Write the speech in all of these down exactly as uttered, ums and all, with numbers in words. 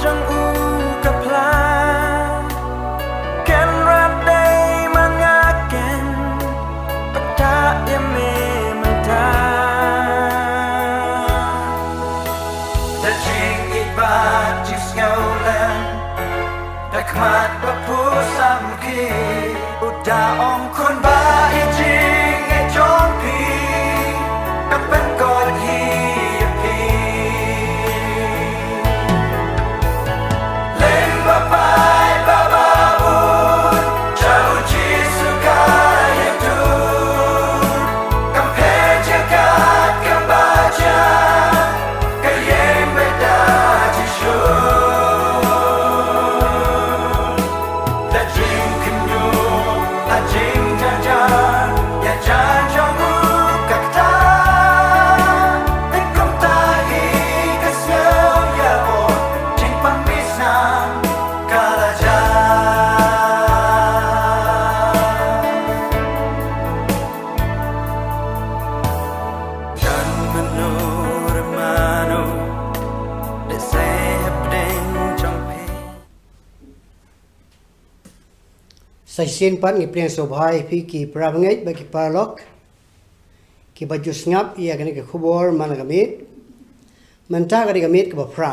Jong u ka phla, ken rat dei man nga ken, pata ïa me mynta. Da jingïeit bad jingsngewlem, da khmat ba pur sam ki. U da ong khun ba i jingïeit jong phi, ka pynkot hi ïa phi. Lem ba pai ba ba un, cha u Jisu ka ïathuh. Kam phet ïa kat kam ba jia, ka ïeng beit da Jisu. Da jingkhynñiuh, da jingjarjar, ïa jan jong u ka ktah. Te kumta hi ka sngew ïa u, jingpang bisnam ka la jan. Jan mano re mano, de se hapdeng jong phi. Sa shisien pat ngi pdiang sngewbha ïa phi ki para bangeit bad ki paralok kiba ju sngap ïa kane ka khubor man la ka miet. Mynta ka dei ka miet kaba phra.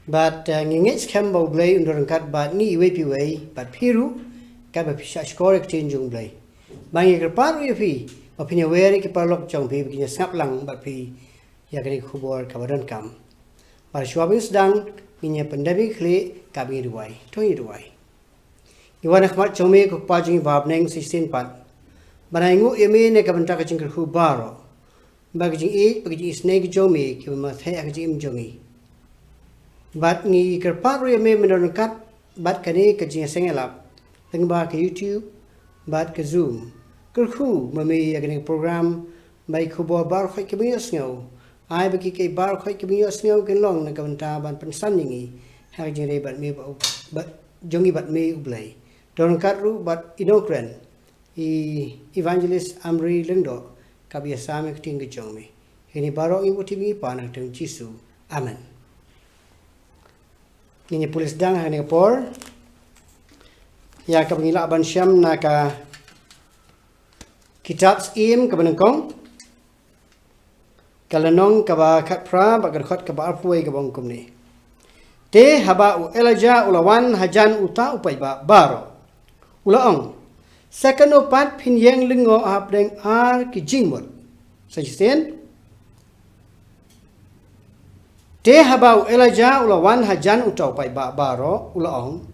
Bad, eh, ngi ngeit skhem ba U Blei un don ryngkat bad ngi iwei pa iwei bad phi ruh katba phi shah shkor ïa ka ktien jong U Blei. Ba ngi kyrpad ruh ïa phi ba phin ïawer ïa ki paralok jong phi ba kin ïa sngap lang bad phi ïa kane ka khubor kaba donkam. Bad shuwa ban sdang, ngin ïa pyndem ïa ki khlieh katba ngi duwai. To ngin ïa duwai. Ngi wan ha khmat jong me ko Kpa jong ngi ba ha bneng, sa shisien pat ba ngi ainguh ïa me na ka bynta ka jingkyrkhu baroh, ba ka jingïeit, ba ka jingisynei ka jong me kiba marthei ha ka jingim jong ngi. Bad ngi kyrpad ruh ïa me ban don ryngkat bad kane ka jingïaseng ïalap lyngba ka YouTube bad ka Zoom. Kyrkhu ma me ïa kane ka program, ba ki khubor baroh kiba ngi ïohsngew, ai ba ki kaei baroh kiba ngi ïohsngew kin long na ka bynta ban pynsan ïa ngi ha ka jingrwai bad me ba, ba jong ngi bad me U Blei. Don ryngkat ruh bad i nongkren, i Evangelist Amri Lyngdoh, kaba ïasam ïa ka ktien ka jong me. Kine baroh ngi bud ïa me ko Kpa, ha ka kyrteng Jisu. Amen. Ngin ïa pule sdang ha kane ka por ïa kaba ngi lah ban shem na ka kitab Syiem kaba nyngkong, ka lynnong kaba khatphra bad ka dkhot kaba arphew wei, kaba ong kumne. Te haba u Elijah u la wan hajan uta u paidbah baroh, u la ong, sa katno pat phin ïeng lyngngoh hapdeng ar ki jingmut? Sa shisien. Te haba u Elijah u la wan hajan uta u paidbah baroh, u la ong,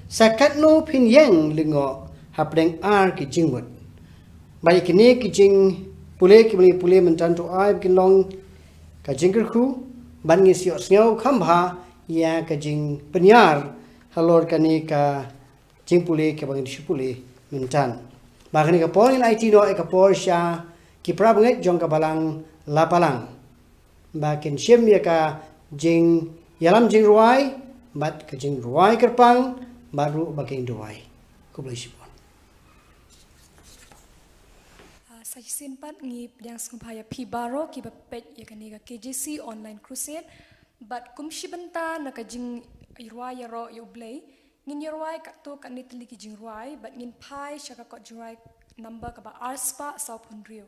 sa katno phin ïeng lyngngoh hapdeng ar ki jingmut? Bad ïa kine ki jingpule kiba ngi pule mynta to ai ba kin long ka jingkyrkhu, bad ngin sa ïohsngew kham bha ïa ka jingpynïar halor kane ka jingpule kaba ngi dei shu pule mynta. Bad ha kane ka por ngin aiti noh ïa ka por sha ki para bangeit jong ka balang la balang, ba kin shim ïa ka jingïalam jingrwai bad ka jingrwai kyrpang, bad ruh ba kin duwai. Khublei shibun. Ah, sa shisien pat ngi pdiang sngewbha ïa phi baroh kiba peit ïa kane ka K J C Online Crusade. Bad kum shi bynta na ka jingrwai ïaroh ïa U Blei, ngin ïarwai katto katne tylli ki jingrwai, bad ngin phai sha ka kot jingrwai number kaba ar spah sawphew hynriew,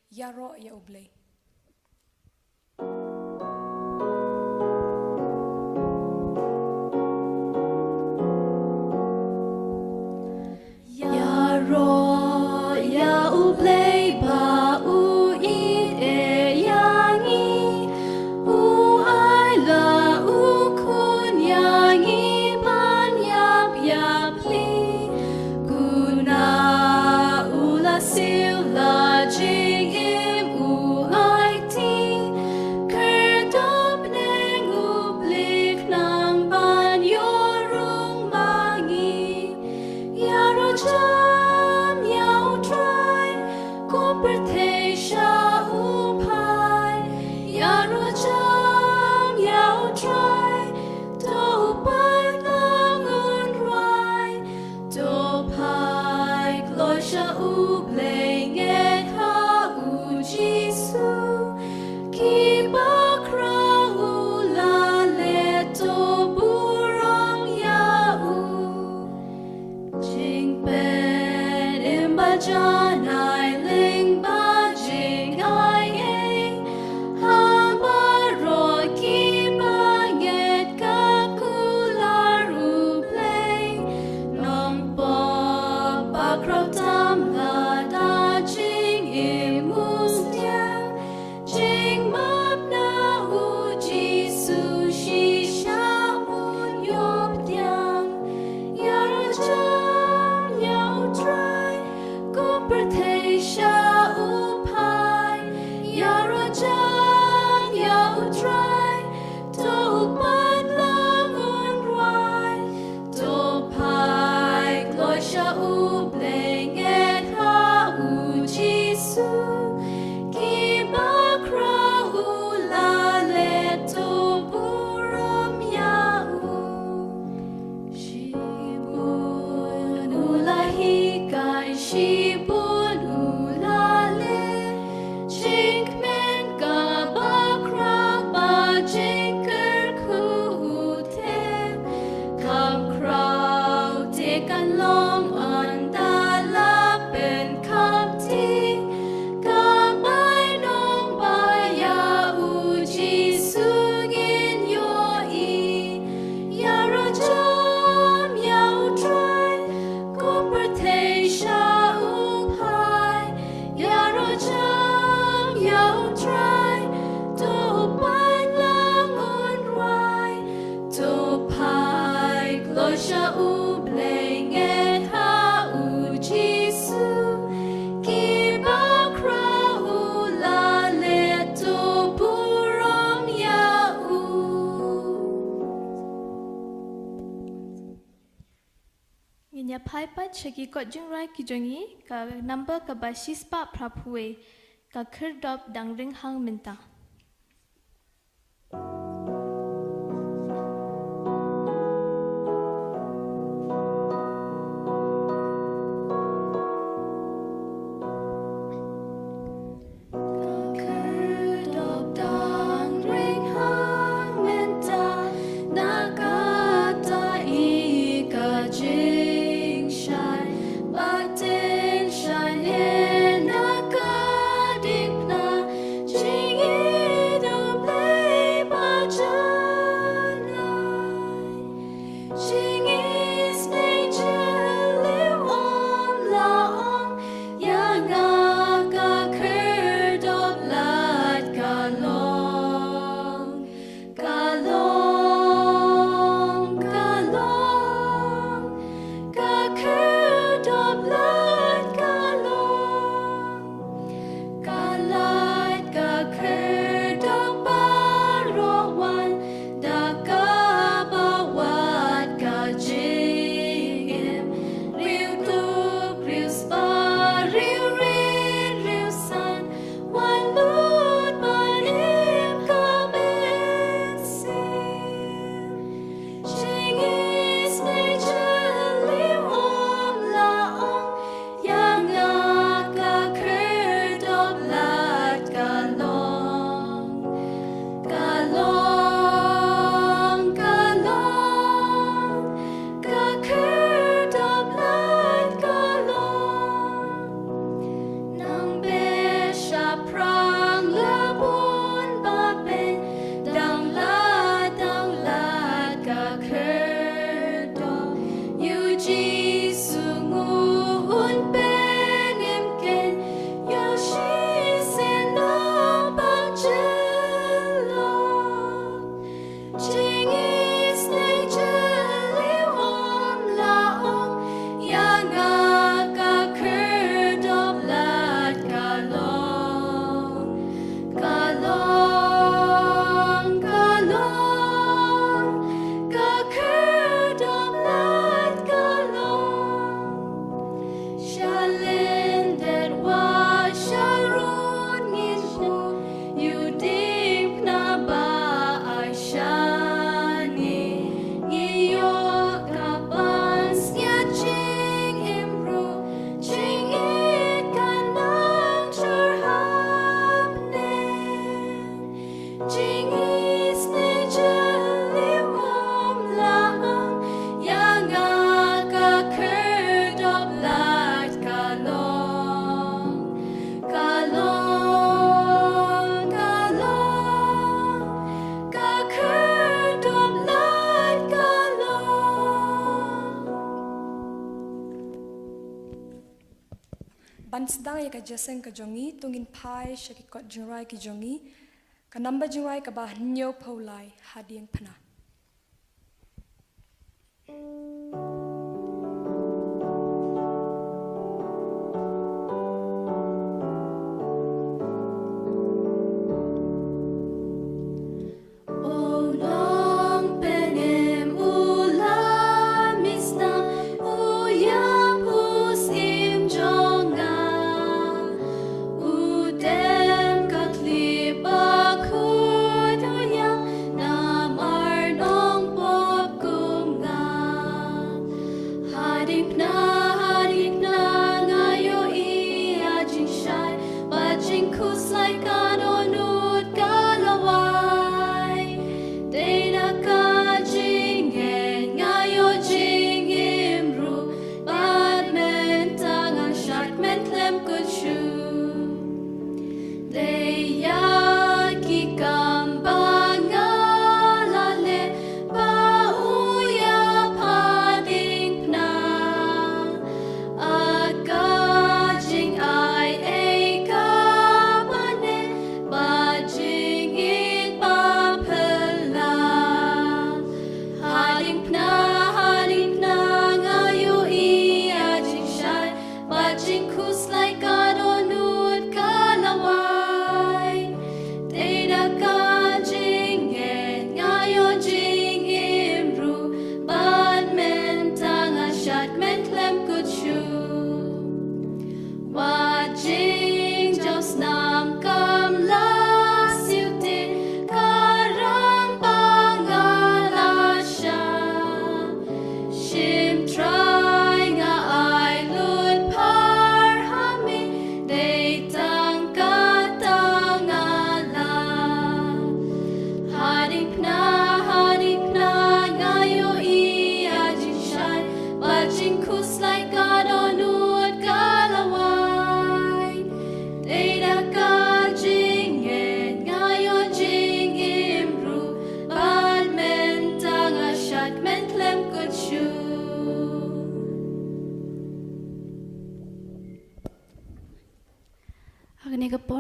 Ïaroh ïa U Blei. Ïaroh ïa U Blei ba u ïeit ïa ngi, u ai la u khun ïa ngi ban ïap ïa pli. Kuna u la siew la jingim, u Phai pat sha ki kot jingrwai ki jong ngi, ka number kaba shispah phraphew wei, Ka Khyrdop Dang Ringhang Mynta. Ka khyrdop dang ringhang mynta, na kata i ka jingshai, ba tyngshaiñ ïa na ka diengphna, jingïeit U Blei ba janai. Jingisynei jylliew ym lah ong, ïa nga ka khyrdop lait ka long. Ka long, ka long, ka khyrdop lait ka long. Ka lait ka khyrdop baroh wan, da kaba wad ka jingim. Riewduk, riewspah, riewrit, riewsan, wan lut ban im ka mynsiem. Jingisynei jylliew ym lah ong, ïa nga ka khyrdop lait ka long. Ka long, ka long, ka khyrdop lait ka long. Nang beh shaphrang la bun ba pyndanglait, danglait ka khyrdop. Ïa U Jisu nguh un pynim keiñ, ïoh shisien nang pang jyllop. Jingisynei jylliew ym lah ong, ïa nga ka khyrdop lait ka long. Ka long, ka long, ka khyrdop lait ka long. Sha lyndet wat sha rud ngin buh, ïa u diengphna ba ai shane. Ngi ïoh ka pansngiat jingim ruh, jingïeit kan nang jur hapdeng. Jingisynei jylliew ym lah ong, ïa nga ka khyrdop lait ka long. Ka long, ka long, ka khyrdop lait ka long. Ban sdang ïa ka jingïaseng ka jong ngi, to ngin phai sha ki kot jingrwai ki jong ngi. Ka number jingrwai kaba hynñiewphew lai, Ha Diengphna. O Nongpynim, u la mih snam, u ïap u syiem jong nga. U dem ka khlieh bakhuid, u ïap namar nongpop kum nga.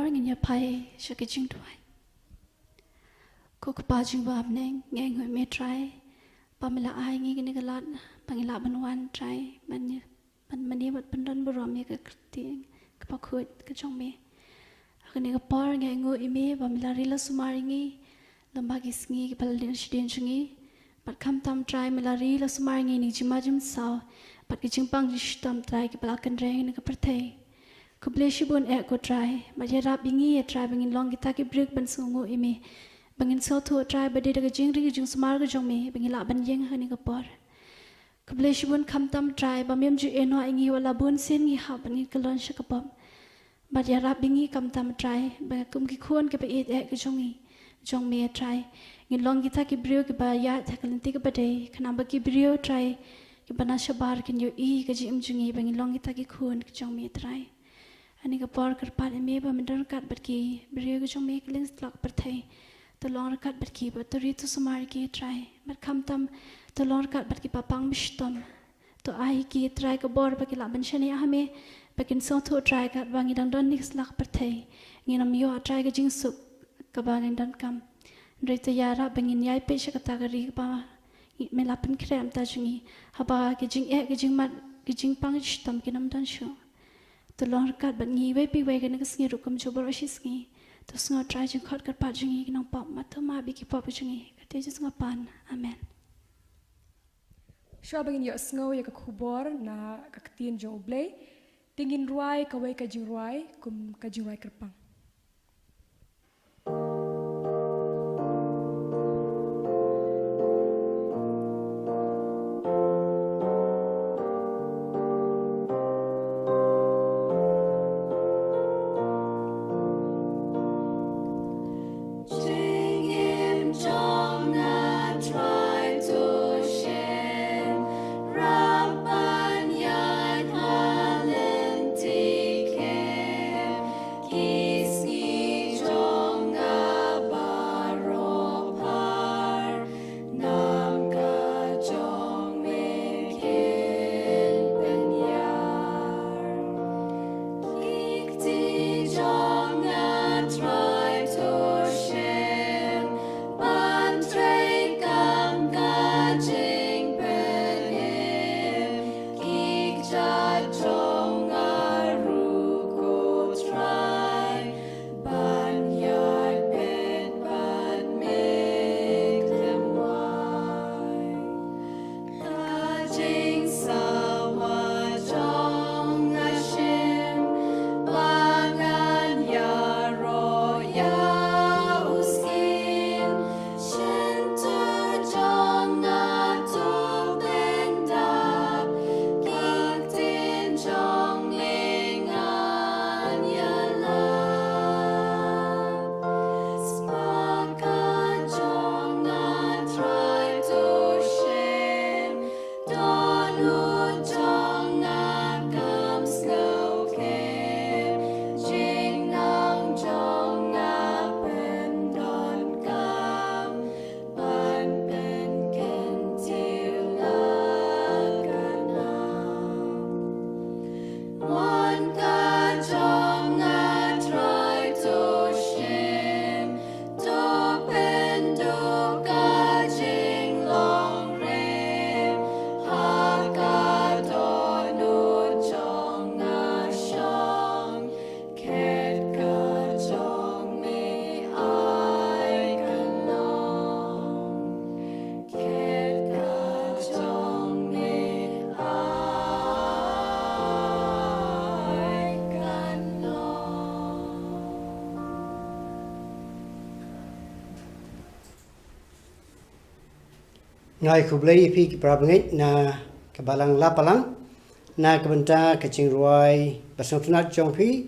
Ngin ïa phai sha ka jingduwai. Ko Kpa jong ngi ba ha bneng, ngi ainguh ïa me Trai ba me la ai ngi kane ka lad ba ngi lah ban wan Trai ban ïa ban mane bad ban don burom ïa ka kyrteng kaba khuid ka jong me. Ha kane ka por ngi ainguh ïa me ba me la ri la sumar ïa ngi lem bad ki sngi kiba la dien shadien jong ngi. Bad khamtam Trai me la ri la sumar ïa ngi na ki jingma jingsaw bad ki jingpang jingshitom Trai kiba la kynreng na ka pyrthei. Khublei shibun eh ko Trai bad ïarap ïa ngi eh Trai ba ngin long kita ki briew ban sngewnguh ïa me, ba ngin sngewthuh Trai ba dei da ka jingri ka jingsumar ka jong me ba ngi lah ban ïeng ha kane ka por. Khublei shibun khamtam Trai ba mem ju ïehnoh ïa ngi wat la bun sien ngi hap ban ngin kyllon sha ka pop. Bad ïarap ïa ngi khamtam Trai ba kum ki khun kiba ïeit eh ka jong ngi, jong me Trai, ngin long kita ki briew kiba ïaid ha ka lynti kaba dei, khnang ba ki briew Trai kiba na shabar kin ïohi ka jingim jong ngi ba ngin long kita ki khun ki jong me Trai. Ha kane ka por kyrpad ïa me ba men don ryngkat bad ki briew ki jong me ha kylleng satlak pyrthei. To long ryngkat bad ki bad to ri to sumar ïa ki Trai. Bad khamtam to long ryngkat bad ki bapang bashitom. To ai ïa ki Trai ka bor ba ki lah ban shaniah ha me ba kin sngewthuh Trai katba ngi dang don ha kane ka satlak pyrthei. Ngin ym ïoh Trai ka jingsuk kaba ngin donkam. Hynrei to ïarap ba ngin ïai peit sha kata ka ri kaba me la pynkhreh mynta jong ngi, haba ki jingeh, ki jingmad, ki jingpang shitom kin ym don shuh. To long ryngkat bad ngi iwei pa iwei ha kane ka sngi ruh kumjuh baroh shi sngi. To sngew Trai jingkhot kyrpad jong ngi ki nongpop, bad to map ïa ki pop jong ngi. Ha ka kyrteng Jisu nga pan. Amen. Shuwa ba ngin ïohsngew ïa ka khubor na ka ktien jong U Blei, te ngin rwai kawei ka jingrwai kum ka jingrwai kyrpang. Nga ai khublei ïa phi ki para bangeit na ka balang la palang, na ka bynta ka jingrwai ba sngewtynnat jong phi,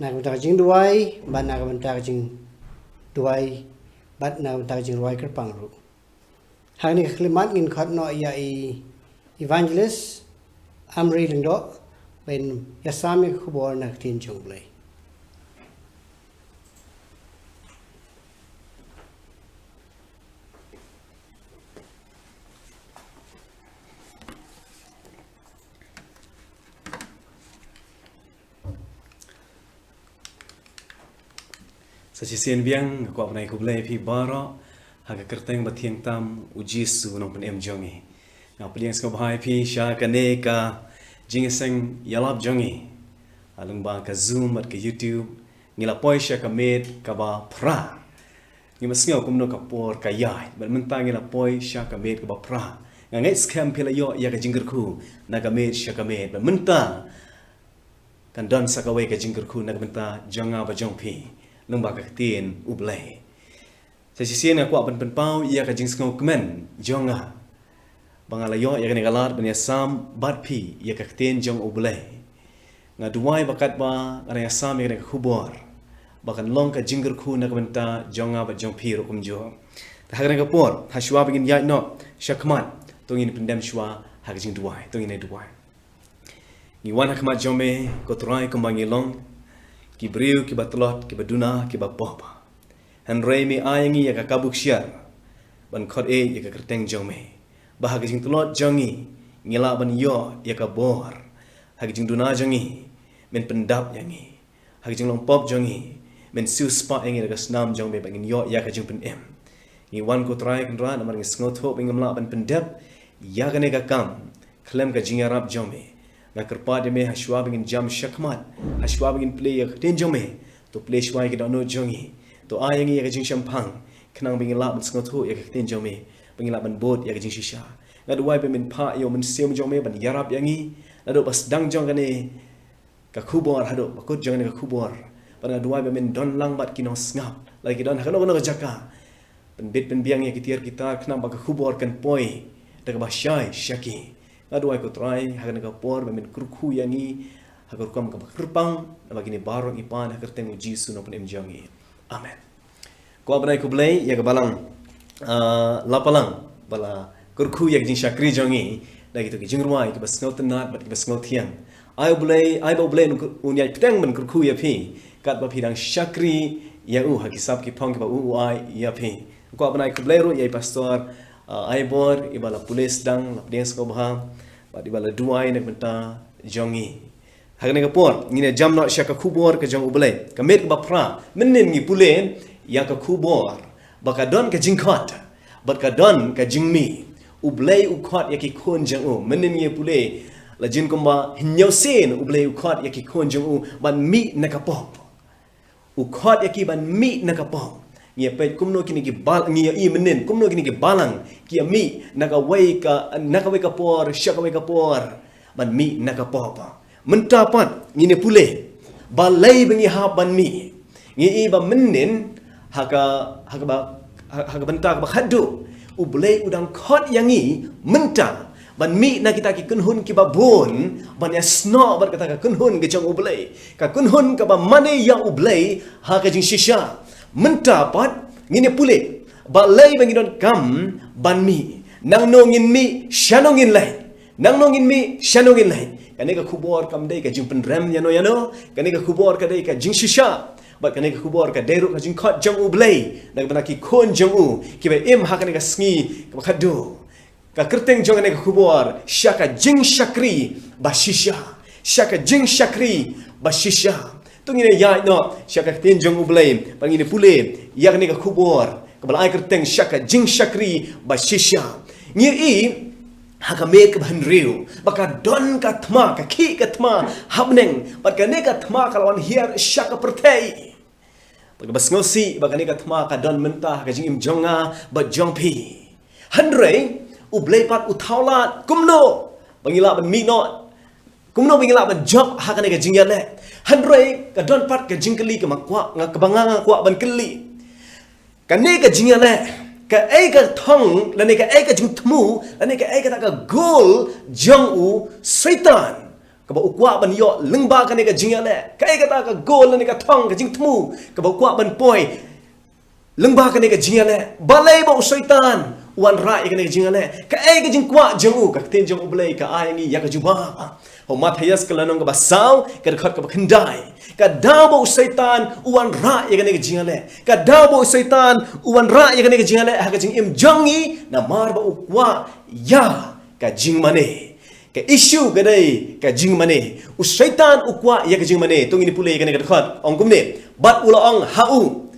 na ka bynta ka jingduwai, bad na ka bynta ka jingduwai, bad na ka bynta ka jingrwai kyrpang ruh. Hangne ha ka khyllipmat ngin khot noh ïa i Evangelist Amri Lyngdoh ban ïasam ïa ka khubor na ka ktien jong U Blei. Sa shisien biang nga kwah ban ai khublei ïa phi baroh ha ka kyrteng ba thiang tam u Jisu u nongpynim jong ngi. Nga pdiang sngewbha ïa phi sha kane ka jingïaseng ïalap jong ngi ha lyngba ka Zoom bad ka YouTube. Ngi la poi sha ka miet kaba phra. Ngi ym sngew kumno ka por ka ïaid bad mynta ngi la poi sha ka miet kaba phra. Nga ngeit skhem phi la ïoh ïa ka jingkyrkhu na ka miet sha ka miet bad mynta kan don sa kawei ka jingkyrkhu na ka bynta jong nga bad jong phi lyngba ka ktien U Blei. Sa shisien nga kwah ban pynpaw ïa ka jingsngewkmen jong nga ba nga la ïoh ïa kane ka lad ban ïasam bad phi ïa ka ktien jong U Blei. Nga duwai ba katba nga dang ïasam ïa kane ka khubor ba kan long ka jingkyrkhu na ka bynta jong nga bad jong phi ruh kumjuh. Te ha kane ka por, ha shuwa ba ngin ïaid noh sha khmat, to ngin pyndem shuwa ha ka jingduwai. To ngin ïa duwai. Ngi wan ha khmat jong me, ko Trai, kumba ngi long ki briew kiba tlot, kiba duna, kiba pop. Hynrei me ai ïa ngi ïa ka kabu ksiar ban khot ïa ka kyrteng jong me, ba ha ka jingtlot jong ngi ngi lah ban ïoh ïa ka bor. Ha ka jingduna jong ngi men pyndap ïa ngi. Ha ka jinglong pop jong ngi men siewspah ïa ngi da ka snam jong me ba ngin ïoh ïa ka jingpynim. Ngi wan, ko Trai Kynrad, namar ngi sngewthuh ba ngim lah ban pyndep ïa kane ka kam khlem ka jingïarap jong me. Nga kyrpad ïa me, ha shuwa ba ngin jam sha khmat, ha shuwa ba ngin plie ïa ka ktien jong me, to plie shuwa ïa ki dohnud jong ngi. To ai ïa ngi ïa ka jingshemphang khnang ba ngin lah ban sngewthuh ïa ka ktien jong me, ba ngin lah ban bud ïa ka jingshisha. Nga duwai ba men phah ïa u Mynsiem jong me ban ïarap ïa ngi naduh ba sdang jong kane ka khubor haduh ba kut jong kane ka khubor. Bad nga duwai ba men don lang bad ki nongsngap, lada ki don ha kano kano ka jaka. Pynbit pynbiang ïa ki tiar ki tar khnang ba ka khubor kan poi da kaba shai sha ki. Nga duwai, ko Trai, ha kane ka por ba men kyrkhu ïa ngi ha ka rukom kaba kyrpang, namar kine baroh ngi pan ha ka kyrteng u Jisu u nongpynim jong ngi. Amen. Kwah ban ai khublei ïa ka balang, ah, Lapalang ba la kyrkhu ïa ka jingshakri jong ngi da kito ki jingrwai kiba sngewtynnat bad kiba sngewthiang. Ai U Blei, ai ba U Blei un, un ïai bteng ban kyrkhu ïa phi katba phi dang shakri ïa u ha ki sap ki phong kiba u, u ai ïa phi. Kwah ban ai khublei ruh ïa i Pastor, ah, Aibor, iba la pule sdang, la pdiang sngewbha bad iba la duwai na ka bynta jong ngi. Ha kane ka por ngin ïa jam noh sha ka khubor ka jong U Blei, ka miet kaba phra. Mynnin ngi pule ïa ka khubor ba ka don ka jingkhot bad ka don ka jingmih. U Blei u khot ïa ki khun jong u. Mynnin ngi pule, la jin kumba hynñiew sien U Blei u khot ïa ki khun jong u ban mih na ka pop. U khot ïa ki ban mih na ka pop. Ngi ïa peit kumno kine ki bal, ngi ïa i mynnin kumno kine ki balang ki ïa mih na kawei ka, na kawei ka por sha kawei ka por ban mih na ka pop. Mynta pat ngin ïa pule balei ba ngi hap ban mih. Ngi i ba mynnin ha ka, ha kaba, ha, ha ka bynta kaba khatduh, U Blei u dang khot ïa ngi mynta ban mih na kita ki kynhun kiba bun, ban ïasnoh bad kata ka kynhun ka jong U Blei, ka kynhun kaba mane ïa U Blei ha ka jingshisha. Mynta pat ngin ïa pule balei ba ngi donkam ban mih, nangno ngin mih, shano ngin leit. Nangno ngin mih, shano ngin leit. Kane ka khubor kam dei ka jingpynrem ïano ïano. Kane ka khubor ka dei ka jingshisha. Bad kane ka khubor ka dei ruh ka jingkhot jong U Blei na ka bynta ki khun jong u kiba im ha kane ka sngi kaba khatduh. Ka kyrteng jong kane ka khubor, sha ka jingshakri ba shisha. Sha ka jingshakri ba shisha. To ngin ïa ïaid noh sha ka ktien jong U Blei, ba ngin ïa pule ïa kane ka khubor kaba la ai kyrteng sha ka jingshakri ba shisha. Ngi i ha ka miet kaba hynriew ba ka don ka thma, ka khih ka thma ha bneng, bad kane ka thma ka la wan hiar sha ka pyrthei. Bad kaba sngewsih ba kane ka thma ka don mynta ha ka jingim jong nga bad jong phi. Hynrei U Blei pat u thaw lad kumno ba ngi lah ban mih noh, kumno ba ngi lah ban jop ha kane ka jingïaleh. Hynrei ka don pat ka jingkylli kaba kwah, nga, kaba nga, nga kwah ban kylli. Kane ka jingïaleh, kaei ka thong lane kaei ka jingthmu lane kaei kata ka goal jong u Soitan kaba u kwah ban ïoh lyngba kane ka jingïaleh? Kaei kata ka goal lane ka thong, ka jingthmu kaba u kwah ban poi lyngba kane ka jingïaleh? Balei ba u Soitan u wanrah ïa kane ka jingïaleh? Kaei ka jingkwah jong u? Ka ktien jong U Blei ka ai ngi ïa ka jubab. Ha u Mathaios ka lynnong kaba saw, ka dkhot kaba khyndai, ka daw ba u Soitan u wanrah ïa kane ka jingïaleh. Ka daw ba u Soitan u wanrah ïa kane ka jingïaleh ha ka jingim jong ngi namar ba u kwah ïa ka jingmane. Ka issue ka dei ka jingmane. U Soitan u kwah ïa ka jingmane. To ngin pule ïa kane ka dkhot, ong kumne: Bad u la ong ha u,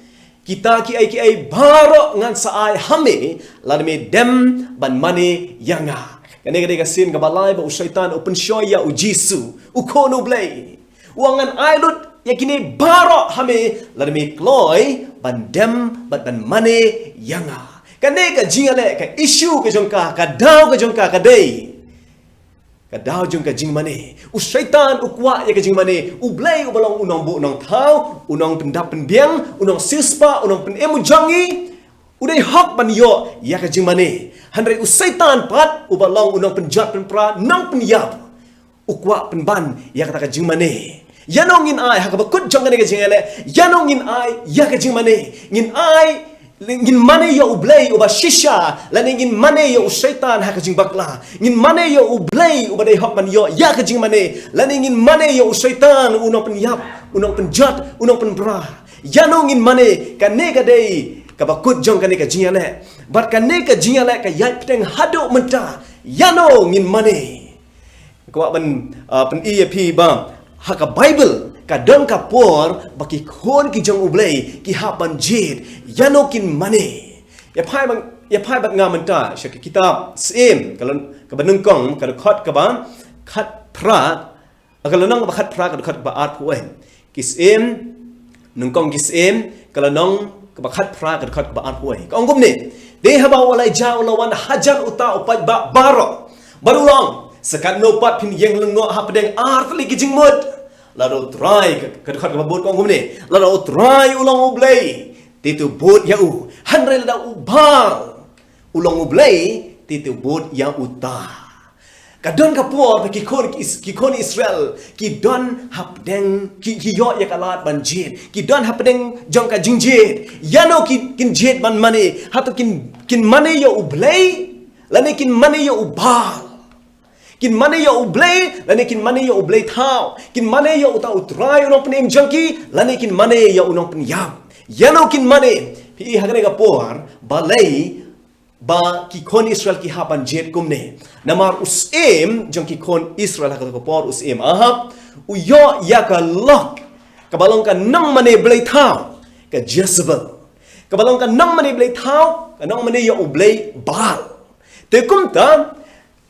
Kita kiei kiei baroh ngan sa ai ha me, lada me dem ban mane ïa nga. Kane ka dei ka sien kaba lai ba u Soitan u pynshoi ïa u Jisu, u Khun U Blei. U ong ngan ai lut ïa kine baroh ha me, lada me kloi ban dem bad ban mane ïa nga. Kane ka jingïaleh, ka issue ka jong ka, ka daw ka jong ka ka dei ka daw jong ka jingmane. U Soitan u kwah ïa ka jingmane. U Blei uba long u nongbuh nongthaw, u nongpyndap pynbiang, u nongsiewspah, u nongpynim u jong ngi, u dei hok ban ïoh ïa ka jingmane. Hynrei u Soitan pat uba long u nongpynjot pynpra, nongpynïap, u kwah pynban ïa kata ka jingmane. Ïano ngin ai ha kaba kut jong kane ka jingïaleh? Ïano ngin ai ïa ka jingmane? Ngin ai, ngin mane ïa U Blei uba shisha, lane ngin mane ïa u Soitan ha ka jingbakla? Ngin mane ïa U Blei uba dei hok ban ïoh ïa ka jingmane, lane ngin mane ïa u Soitan, u nongpynïap, u nongpynjot, u nongpynpra? Ïano ngin mane? Kane ka dei kaba kut jong kane ka jingïaleh. Bad kane ka jingïaleh ka ïaid pdeng haduh mynta. Ïano ngin mane? Kwah ban, ah, pyni ïa phi ba ha ka Bible ka don ka por ba ki khun ki jong U Blei ki hap ban jied. Ïano kin mane? Ïa phai bad, ïa phai bad nga mynta sha ka kitab Syiem, ka lyn, kaba nyngkong, ka dkhot kaba khatphra, ka lynnong kaba khatphra, ka dkhot kaba arphew wei. Ki Syiem, nyngkong ki Syiem, ka lynnong kaba khatphra, ka dkhot kaba arphew wei. Ka ong kumne: Te haba u Elijah u la wan hajan uta u paidbah baroh, bad u la ong, sa katno pat phin ïeng lyngngoh hapdeng artylli ki jingmut? Lada U Trai, ka, ka dkhot kaba bud ka ong kumne: Lada U Trai u long U Blei, te to bud ïa u. Hynrei lada u Baal u long U Blei, te to bud ïa uta. Ka don ka por ba ki khun, ki Is-, ki khun Israel ki don hapdeng, ki, ki ïoh ïa ka lad ban jied. Ki don hapdeng jong ka jingjied. Ïano ki, kin jied ban mane? Hato kin, kin mane ïa U Blei, lane kin mane ïa u Baal? Kin mane ïa U Blei, lane kin mane ïa u blei thaw? Kin mane ïa uta U Trai u nongpynim jong ki, lane kin mane ïa u nongpynïap? Ïano kin mane? Phi i ha kane ka por balei ba ki khun Israel ki hap ban jied kumne? Namar u syiem jong ki khun Israel ha kata ka por, u syiem Ahab, u ïoh ïa ka lok kaba long ka nongmane blei thaw, ka Jezebel. Kaba long ka nongmane blei thaw, ka nongmane ïa u blei Baal. Te kumta,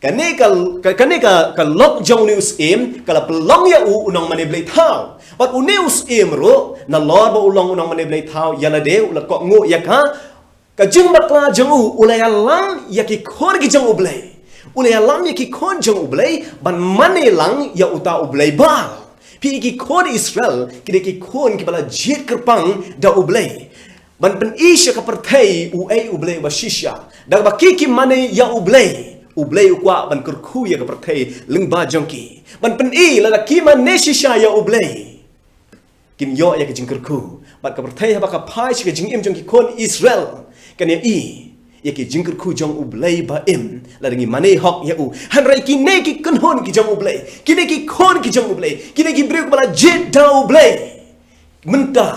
kane ka, ka, kane ka, ka lok jong une u syiem ka la pynlong ïa u u nongmane blei thaw. Bad une u syiem ruh, nalor ba u long u nongmane blei thaw ïa lade, u la kohnguh ïa ka, ka jingbakla jong u, u la ïalam ïa ki khun ki jong U Blei. U la ïalam ïa ki khun jong U Blei ban mane lang ïa uta u blei Baal. Phi i, ki khun Israel ki dei ki khun kiba la jied kyrpang da U Blei. Ban pyni sha ka pyrthei uei U Blei uba shisha. Da kaba ki, ki mane ïa U Blei, U Blei u kwah ban kyrkhu ïa ka pyrthei lyngba jong ki. Ban pyni lada ki mane shisha ïa U Blei, kin ïoh ïa ka jingkyrkhu. Bad ka pyrthei haba ka phai sha ka jingim jong ki khun Israel, kan ïa i ïa ki jingkyrkhu jong U Blei ba im lada ngi mane hok ïa u. Hynrei kine ki kynhun ki jong U Blei, kine ki khun ki jong U Blei, kine ki briew kiba la jied da U Blei, mynta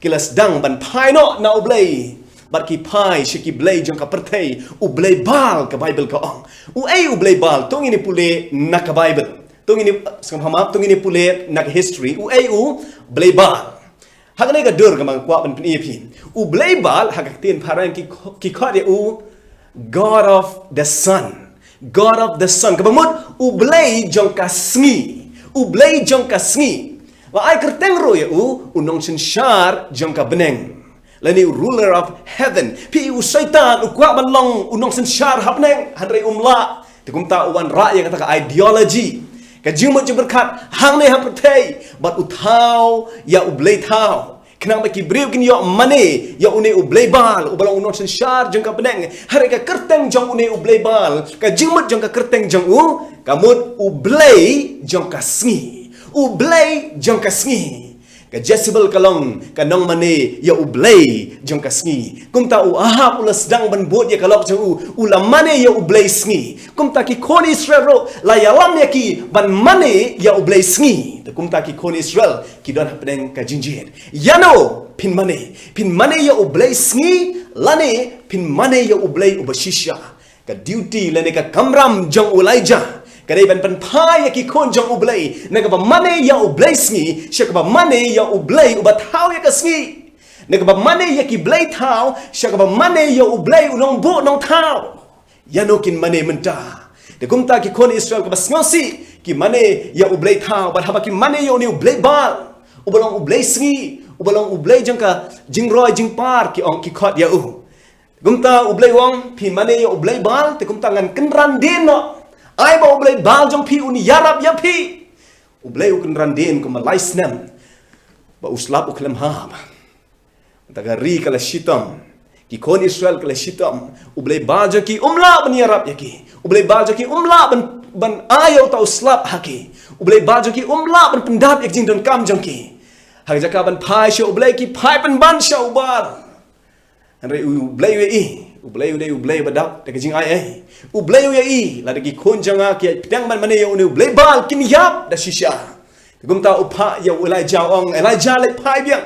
ki la sdang ban phai noh na U Blei, bad ki phai sha ki blei jong ka pyrthei, u blei Baal, ka Baibl ka ong. Uei u blei Baal? To ngin ïa pule na ka Baibl. To ngin ïa, sngewbha map, to ngin ïa pule na ka history. Uei u blei Baal? Ha kane ka dur kaba nga kwah ban pyni ïa phi, u blei Baal ha ka ktien phareng ki kho-, ki khot ïa u God of the Sun. God of the Sun. Kaba mut u blei jong ka sngi. U blei jong ka sngi. La ai kyrteng ruh ïa u u nongsynshar jong ka bneng, lane u ruler of heaven. Phi i, u Soitan u kwah ban long u nongsynshar ha bneng, hynrei um lah. Te kumta u wanrah ïa kata ka ideology, ka jingmut jingpyrkhat hangne ha pyrthei, bad u thaw ïa u blei thaw, khnang ba ki briew kin ïoh mane ïa une u blei Baal uba long u nongsynshar jong ka bneng. Hynrei ka kyrteng jong une u blei Baal, ka jingmut jong ka kyrteng jong u, ka mut u blei jong ka sngi. U blei jong ka sngi. Ka Jezebel ka long ka nongmane ïa u blei jong ka sngi. Kumta u Ahab u la sdang ban bud ïa ka lok jong u, u la mane ïa u blei sngi. Kumta ki khun Israel ruh la ïalam ïa ki ban mane ïa u blei sngi. Te kumta ki khun Israel ki don hapdeng ka jingjied. Ïano phin mane? Phin mane ïa u blei sngi, lane phin mane ïa u blei uba shisha? Ka duty lane ka kamram jong u Elijah ka dei ban pynphai ïa ki khun jong U Blei na kaba mane ïa u blei sngi sha kaba mane ïa u blei uba thaw ïa ka sngi. Na kaba mane ïa ki blei thaw sha kaba mane ïa U Blei u nongbuh nongthaw. Ïano kin mane mynta? Te kumta ki khun Israel kaba sngewsih ki mane ïa u blei thaw, bad haba ki mane ïa une u blei Baal, uba long u blei sngi, uba long u blei jong ka jingroi jingpar, ki ong, ki khot ïa u. Kumta U Blei u ong, phi mane ïa u blei Baal, te kumta ngan kynran dien noh. Ai ba u blei Baal jong phi un ïarap ïa phi. U Blei u kynran dien kumba lai snem, ba u slap u khlem hap. Te ka ri ka la shitom, ki khun Israel ki la shitom. U blei Baal jong ki um lah ban ïarap ïa ki. U blei Baal jong ki um lah ban, ban ai ïa uta u slap ha ki. U blei Baal jong ki um lah ban pyndap ïa ki jingdonkam jong ki. Ha ka jaka ban phai sha U Blei, ki phai pynban sha u Baal. Hynrei U Blei u ïohi, U Blei u dei U Blei ba dap da ka jingai ei. U Blei u ïohi, lada ki khun jong nga ki ïa pdiang ban mane ïa une u blei Baal, kin ïap da shisha. Te kumta u phah ïa u Elijah, u ong, Elijah, leit phai biang.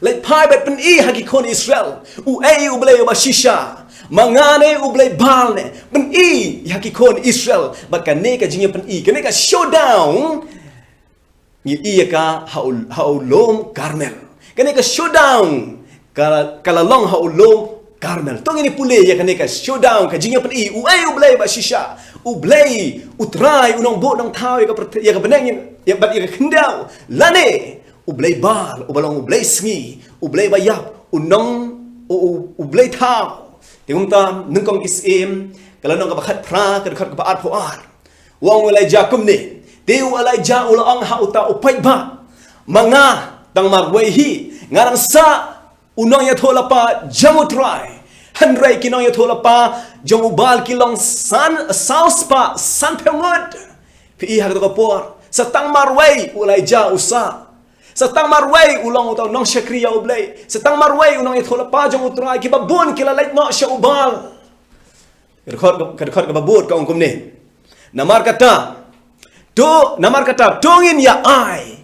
Leit phai bad pyni ha ki khun Israel uei u Blei uba shisha. Ma nga ne, u blei Baal ne? Pyni ha ki khun Israel. Bad kane ka jingïapyni, kane ka showdown, ngi ïohi ïa ka ha u, ha u lum Karmel. Kane ka showdown ka, ka la long ha u lum Karmel. To ngin ïa pule ïa kane ka showdown, ka jingïapyni uei u Blei ba shisha. U Blei U Trai u nongbuh nongthaw ïa ka pyrthei, ïa ka bneng, ïa, bad ïa ka khyndew, lane U Blei Baal uba long u blei sngi, u blei ba ïap, u nong, u, u, u blei thaw. Te kumta, nyngkong ki Syiem, ka lynnong kaba khatphra, ka dkhot kaba arphew ar. U ong u Elijah kumne. Te u Elijah u la ong ha uta u paidbah, ma nga tang marwei hi, nga dang sah u nongïathuhlypa jong U Trai. Hynrei ki nongïathuhlypa jong u Baal ki long san, saw spah sanphew ngut. Phi i ha kato ka por, sa tang marwei u Elijah u sah. Sa tang marwei u long uta u nongshakri ïa U Blei. Sa tang marwei u nongïathuhlypa jong U Trai, kiba bun ki la leit noh sha u Baal. Ka dkhot, ka dkhot kaba bud ka ong kumne. Namar kata, to, namar kata, to ngin ïa ai.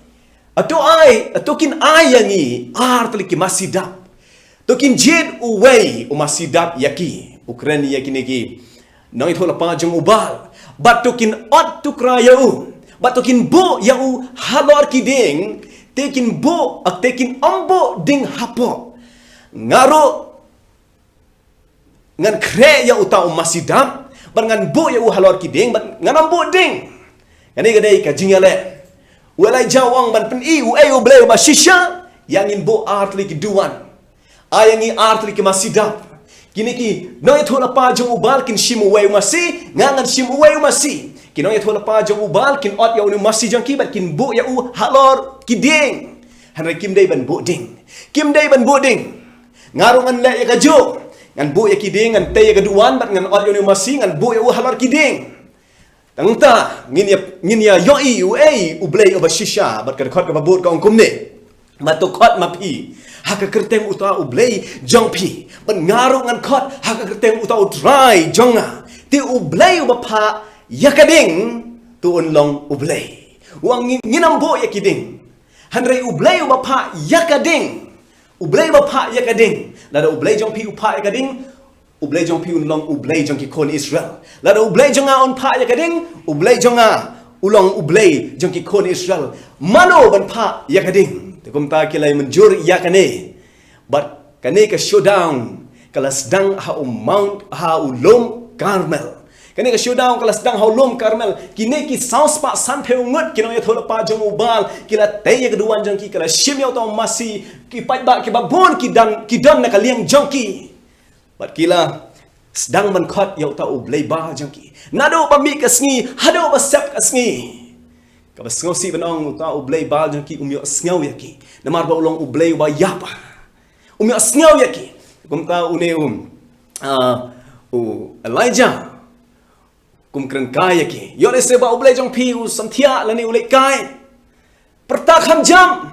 Ato ai, ato kin ai ïa ngi ar tylli ki masi dap. To kin jied uwei u masi dap ïa ki. U kren ïa kine ki nongïathuhlypa jong u Baal. Bad to kin ot tukra ïa u. Bad to kin buh ïa u halor ki dieng. Te kin buh, ak, te kin ym buh ding hapoh. Nga ruh ngan khreh ïa uta u masi dap, bad ngan buh ïa u halor ki dieng, bad ngan ym buh ding. Kane ka dei ka jingïaleh. U Elijah u ong ban pyni uei u Blei uba shisha, ïa ngin buh ar tylli ki duwan. Ai ïa ngi ar tylli ki masi dap. Kine ki nongïathuhlypa jong u Baal kin shim uwei u masi, nga ngan shim uwei u masi. Ki nongïathuhlypa jong u Baal kin ot ïa une u masi jong ki bad kin buh ïa u halor ki dieng. Hynrei kim dei ban buh ding. Kim dei ban buh ding. Nga ruh ngan leh ïa kajuh. Ngan buh ïa ki dieng, ngan tei ïa ka duwan, bad ngan ot ïa une u masi, ngan buh ïa u halor ki dieng. Tangta, ngin ïa, ngin ïa ïohi uei u Blei uba shisha, bad ka dkhot kaba bud ka ong kumne. Bad to khot ma phi ha ka kyrteng uta u Blei jong phi. Bad nga ruh ngan khot ha ka kyrteng uta U Trai jong nga. Te u Blei uba phah ïa ka ding, to un long u Blei. U ong ngin, ngin ym buh ïa ki ding. Hynrei u Blei uba phah ïa ka ding. U Blei uba phah ïa ka ding. Lada u Blei jong phi u phah ïa ka ding, u Blei jong phi un long u Blei jong ki khun Israel. Lada u Blei jong nga un phah ïa ka ding, u Blei jong nga u long u Blei jong ki khun Israel. Mano ban phah ïa ka ding? Te kumta ki la ïa mynjur ïa kane. Bad kane ka showdown ka la sdang ha u mount, ha u lum Karmel. Kane ka showdown ka la sdang ha u lum Karmel. Kine ki saw spah sanphew ngut ki nongïathuhlypa jong u Baal ki la tei ïa ka duwan jong ki, ki la shim ïa uta u masi, ki paidbah kiba bun ki don, ki don na ka liang jong ki. Bad ki la sdang ban khot ïa uta u Blei Baal jong ki. Naduh ba mih ka sngi haduh ba sep ka sngi. Kaba sngewsih ban ong, uta u Blei Baal jong ki um ïohsngew ïa ki. Namar ba u long u Blei uba ïap. Um ïohsngew ïa ki. Kumta une u, ah, u Elijah kum kren kai ïa ki. Ïoh lehse ba u Blei jong phi u samthiah lane u leh kai. Pyrta kham jam.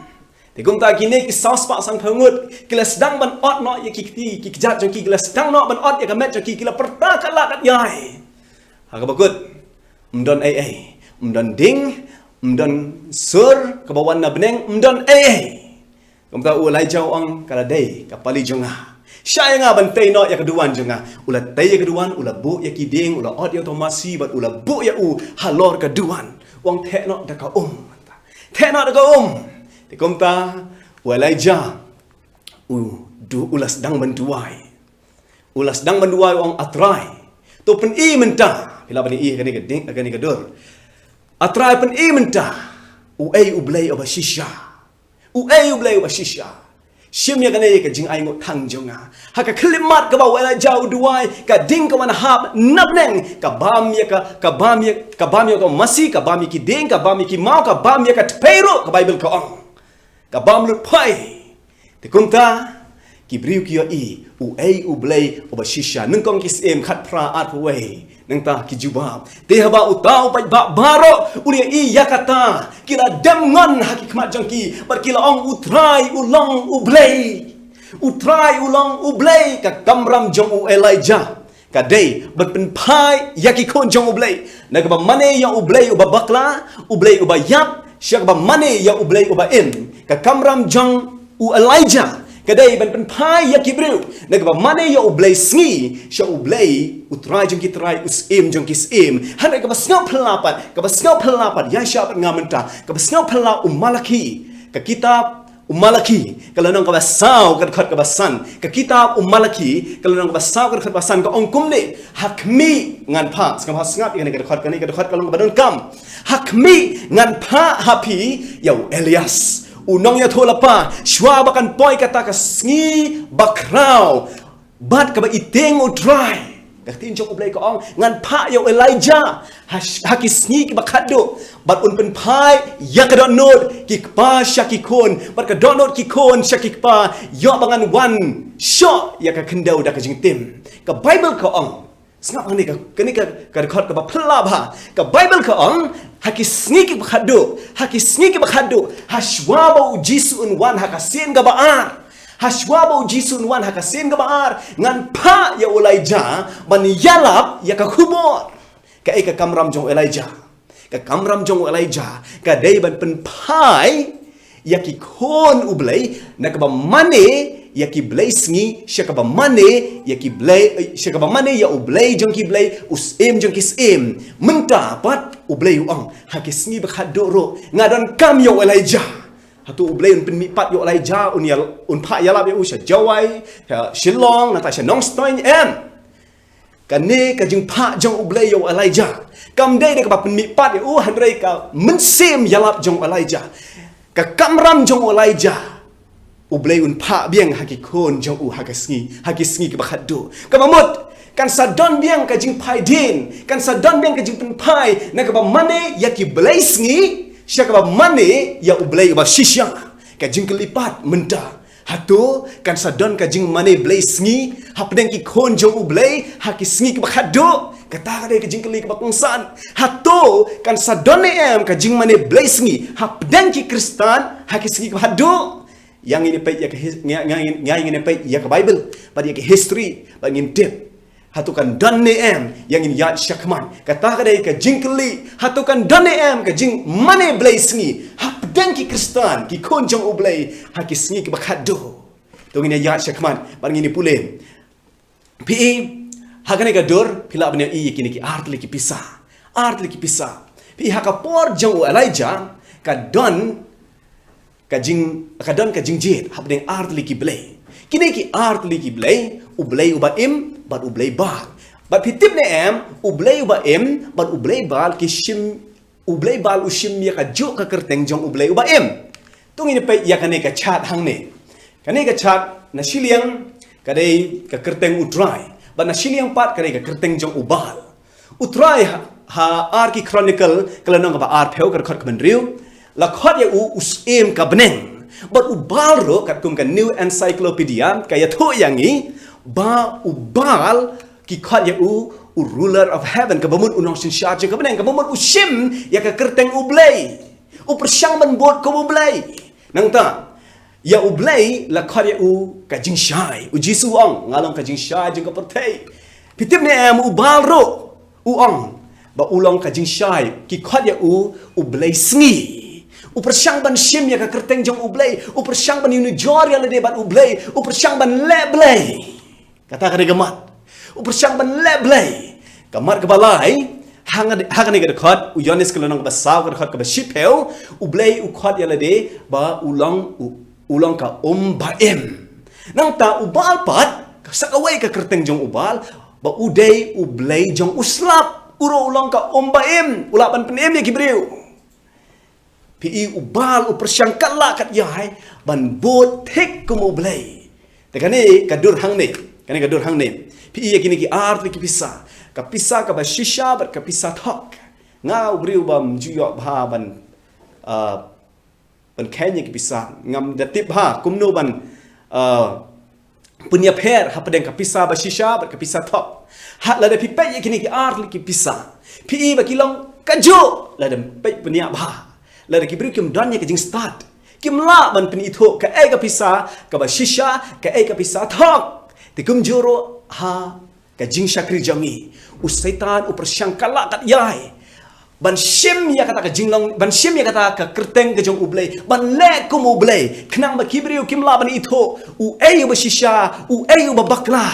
Te kumta kine ki saw spah sanphew ngut ki la sdang ban ot noh ïa ki kti ki kjat jong ki, ki la sdang noh ban ot ïa ka met jong ki, ki la pyrta ka lad ïai. Ha kaba kut, ym don ei ei, ym don ding, ym don sur kaba wan na bneng, ym don ei ei. Kumta u Elijah u ong, ka la dei ka pali jong nga. Shah ïa nga ban tei noh ïa ka duwan jong nga. U la tei ïa ka duwan, u la buh ïa ki dieng, u la ot ïa u masi bad u la buh ïa u halor ka duwan. U ong theh noh da ka um. Theh noh da ka um. Te kumta u Elijah u, du, u la sdang ban duwai. U la sdang ban duwai, u ong, A Trai, to pyni mynta. Phi lah ban i ha kane ka ding, ha kane ka dur. A Trai, pyni mynta uei U Blei uba shisha. Uei U Blei uba shisha. Shim ïa kane ka jingainguh thang jong nga. Ha ka khyllipmat kaba u Elijah u duwai, ka ding ka wan hap napdeng, ka bam ïa ka, ka bam ïa, ka bam ïa ka masi, ka bam ïa ki dieng, ka bam ïa ki maw, ka bam ïa ka tpei ruh, ka Baibl ka ong. Ka bam lut phai. Te kumta ki briew ki ïohi uei U Blei uba shisha. Nyngkong Ki Syiem khatphra arphew wei. Nangta ki jubab. Te haba uta u paidbah baroh u la ïohi ïa kata, ki la dem ngon ha ki khmat jong ki bad ki la ong, U Trai u long U Blei. U Trai u long U Blei. Ka kamram jong u Elijah ka dei ban pynphai ïa ki khun jong U Blei na kaba mane ïa U Blei uba bakla, U Blei uba ïap, sha kaba mane ïa U Blei uba im. Ka kamram jong u Elijah ka dei ban pynphai ïa ki briew na kaba mane ïa U Blei sngi sha U Blei, U Trai jong ki trai, U Syiem jong ki syiem. Hynrei kaba sngewphylla pat, kaba sngewphylla pat ïa shah pat nga mynta, kaba sngewphylla u Malakhi, ka kitab u Malakhi ka lynnong kaba saw ka dkhot kaba san. Ka kitab u Malakhi ka lynnong kaba saw ka dkhot kaba san ka ong kumne: Ha khmih, ngan phah, sngap ha sngap ïa kane ka dkhot, kane ka dkhot ka long kaba donkam. Ha khmih, ngan phah ha phi ïa u Elias u nongïathuhlypa, shuwa ba kan poi kata ka sngi bakhraw bad kaba i tieng U Trai. Ka ktien jong U Blei ka ong, ngan phah ïa u Elijah ha, ha ki sngi kiba khatduh, bad un pynphai ïa ka dohnud ki kpa sha ki khun, bad ka dohnud ki khun sha ki kpa, ïoh ba ngan wan shoh ïa ka khyndew da ka jingtim. Ka Baibl ka ong, sngap hangne ka, kane ka, ka dkhot kaba phylla bha. Ka Baibl ka ong, ha ki sngi kiba khatduh, ha ki sngi kiba khatduh, ha shuwa ba U Jisu un wan ha ka sien kaba ar, ha shuwa ba U Jisu un wan ha ka sien kaba ar, ngan phah ïa u Elijah ban ïalap ïa ka khubor. Kaei ka kamram jong u Elijah? Ka kamram jong u Elijah ka dei ban pynphai ïa ki khun U Blei na kaba mane ïa ki blei sngi sha kaba mane ïa ki blei, eh, sha kaba mane ïa U Blei jong ki blei, U Syiem jong ki syiem. Mynta pat U Blei u ong, ha ki sngi ba khatduh ruh nga donkam ïa u Elijah. Hato U Blei un pynmih pat ïa u Elijah, un ïal-, un phah ïalap ïa u sha Jowai, sha Shillong, nangta sha Nongstoiñ? Em. Kane ka jingphah jong U Blei ïa u Elijah kam dei da kaba pynmih pat ïa u, hynrei ka mynsiem ïalap jong u Elijah, ka kamram jong u Elijah, U Blei un phah biang ha ki khun jong u ha ka sngi, ha ki sngi kiba khatduh. Kaba mut, kan sa don biang ka jingphai dien, kan sa don biang ka jingpynphai na kaba mane ïa ki blei sngi sha kaba mane ïa U Blei uba shisha. Ka jingkylli pat mynta, hato kan sa don ka jingmane blei sngi hapdeng ki khun jong U Blei ha ki sngi kiba khatduh? Kata ka dei ka jingkylli kaba kongsan. Hato kan sa don ne em ka jingmane blei sngi hapdeng ki Khristan ha ki sngi kiba khatduh? Ïa ngin ïa peit ïa ka his-, ïa, ïa, ïa ngin ïa peit ïa ka Baibl bad ïa ka history bad ngin tip. Hato kan don ne em? Ïa ngin ïaid shakhmat. Kata ka dei ka jingkylli. Hato kan don ne em ka jingmane blei sngi hapdeng ki Khristan, ki khun jong U Blei, ha ki sngi kiba khatduh? To ngin ïaid shakhmat bad ngin ïa pule. Phi i, ha kane ka dur phi lah ban ïohi ïa kine ki ar tylli ki pisa. Ar tylli ki pisa. Phi i, ha ka por jong u Elijah ka don ka jing, ka don ka jingjied hapdeng ar tylli ki blei. Kine ki ar tylli ki blei, u blei uba im bad u blei Baal. Bad phi tip ne em, u blei uba im bad u blei Baal ki shim, u blei Baal u shim ïa kajuh ka kyrteng jong u blei uba im? To ngin ïa peit ïa kane ka chart hangne. Kane ka chart na shiliang ka dei ka kyrteng U Trai, bad na shiliang pat ka dei ka kyrteng jong u Baal. U Trai ha, ha Ar ki Chronicle ka lynnong kaba arphew ka dkhot kaba hynriew, la khot ïa u u syiem ka bneng. Bad u Baal ruh, katkum ka New Encyclopedia ka ïathuh ïa ngi ba u Baal ki khot ïa u u ruler of heaven, kaba mut u nongsynshar jong ka bneng, kaba mut u shim ïa ka kyrteng u Blei. U pyrshang ban bud kum u Blei. Nangta ïa u Blei la khot ïa u ka jingshai. U Jisu u ong, nga long ka jingshai jong ka pyrthei. Phi tip ne em, u Baal ruh u ong ba u long ka jingshai, ki khot ïa u u blei sngi. U pyrshang ban shim ïa ka kyrteng jong u Blei, u pyrshang ban ïanujor ïa lade bad u Blei, u pyrshang ban leh blei. Kata ka dei ka mat. U pyrshang ban leh blei. Ka mat kaba lai, ha nga, ha kane ka dkhot u Ïoannis ka lynnong kaba saw ka dkhot kaba shiphew, u Blei u khot ïa lade ba u long u, u long ka um ba im. Nangta u Baal pat, sa kawei ka kyrteng jong u Baal, ba u dei u blei jong u slap, u ruh u long ka um ba im, u lah ban pynim ïa ki briew. Phi i u Baal u pyrshang katba lah katba ïai ban bud thik kum u Blei. Te kane ka dur hangne, kane ka dur hangne. Phi i ïa kine ki ar tylli ki pisa, ka pisa kaba shisha bad ka pisa thok. Nga u briew bym ju ïoh bha ban, ah, ban kheiñ ïa ki pisa, ngam da tip bha kumno ban, ah, pynïapher hapdeng ka pisa ba shisha bad ka pisa thok. Ha, lada phi peit ïa kine ki ar tylli ki pisa, phi i ba ki long kajuh, lada peit pynïap bha. Lada ki briew kim don ïa ka jingstad, kim lah ban pynithuh kaei ka pisa kaba shisha, kaei ka pisa thok. Te kumjuh ruh ha ka jingshakri jong ngi, u Soitan u pyrshang katba lah katba ïai ban shim ïa kata ka jinglong, ban shim ïa kata ka kyrteng ka jong u Blei, ban leh kum u Blei, khnang ba ki briew kim lah ban ithuh uei uba shisha, uei uba bakla.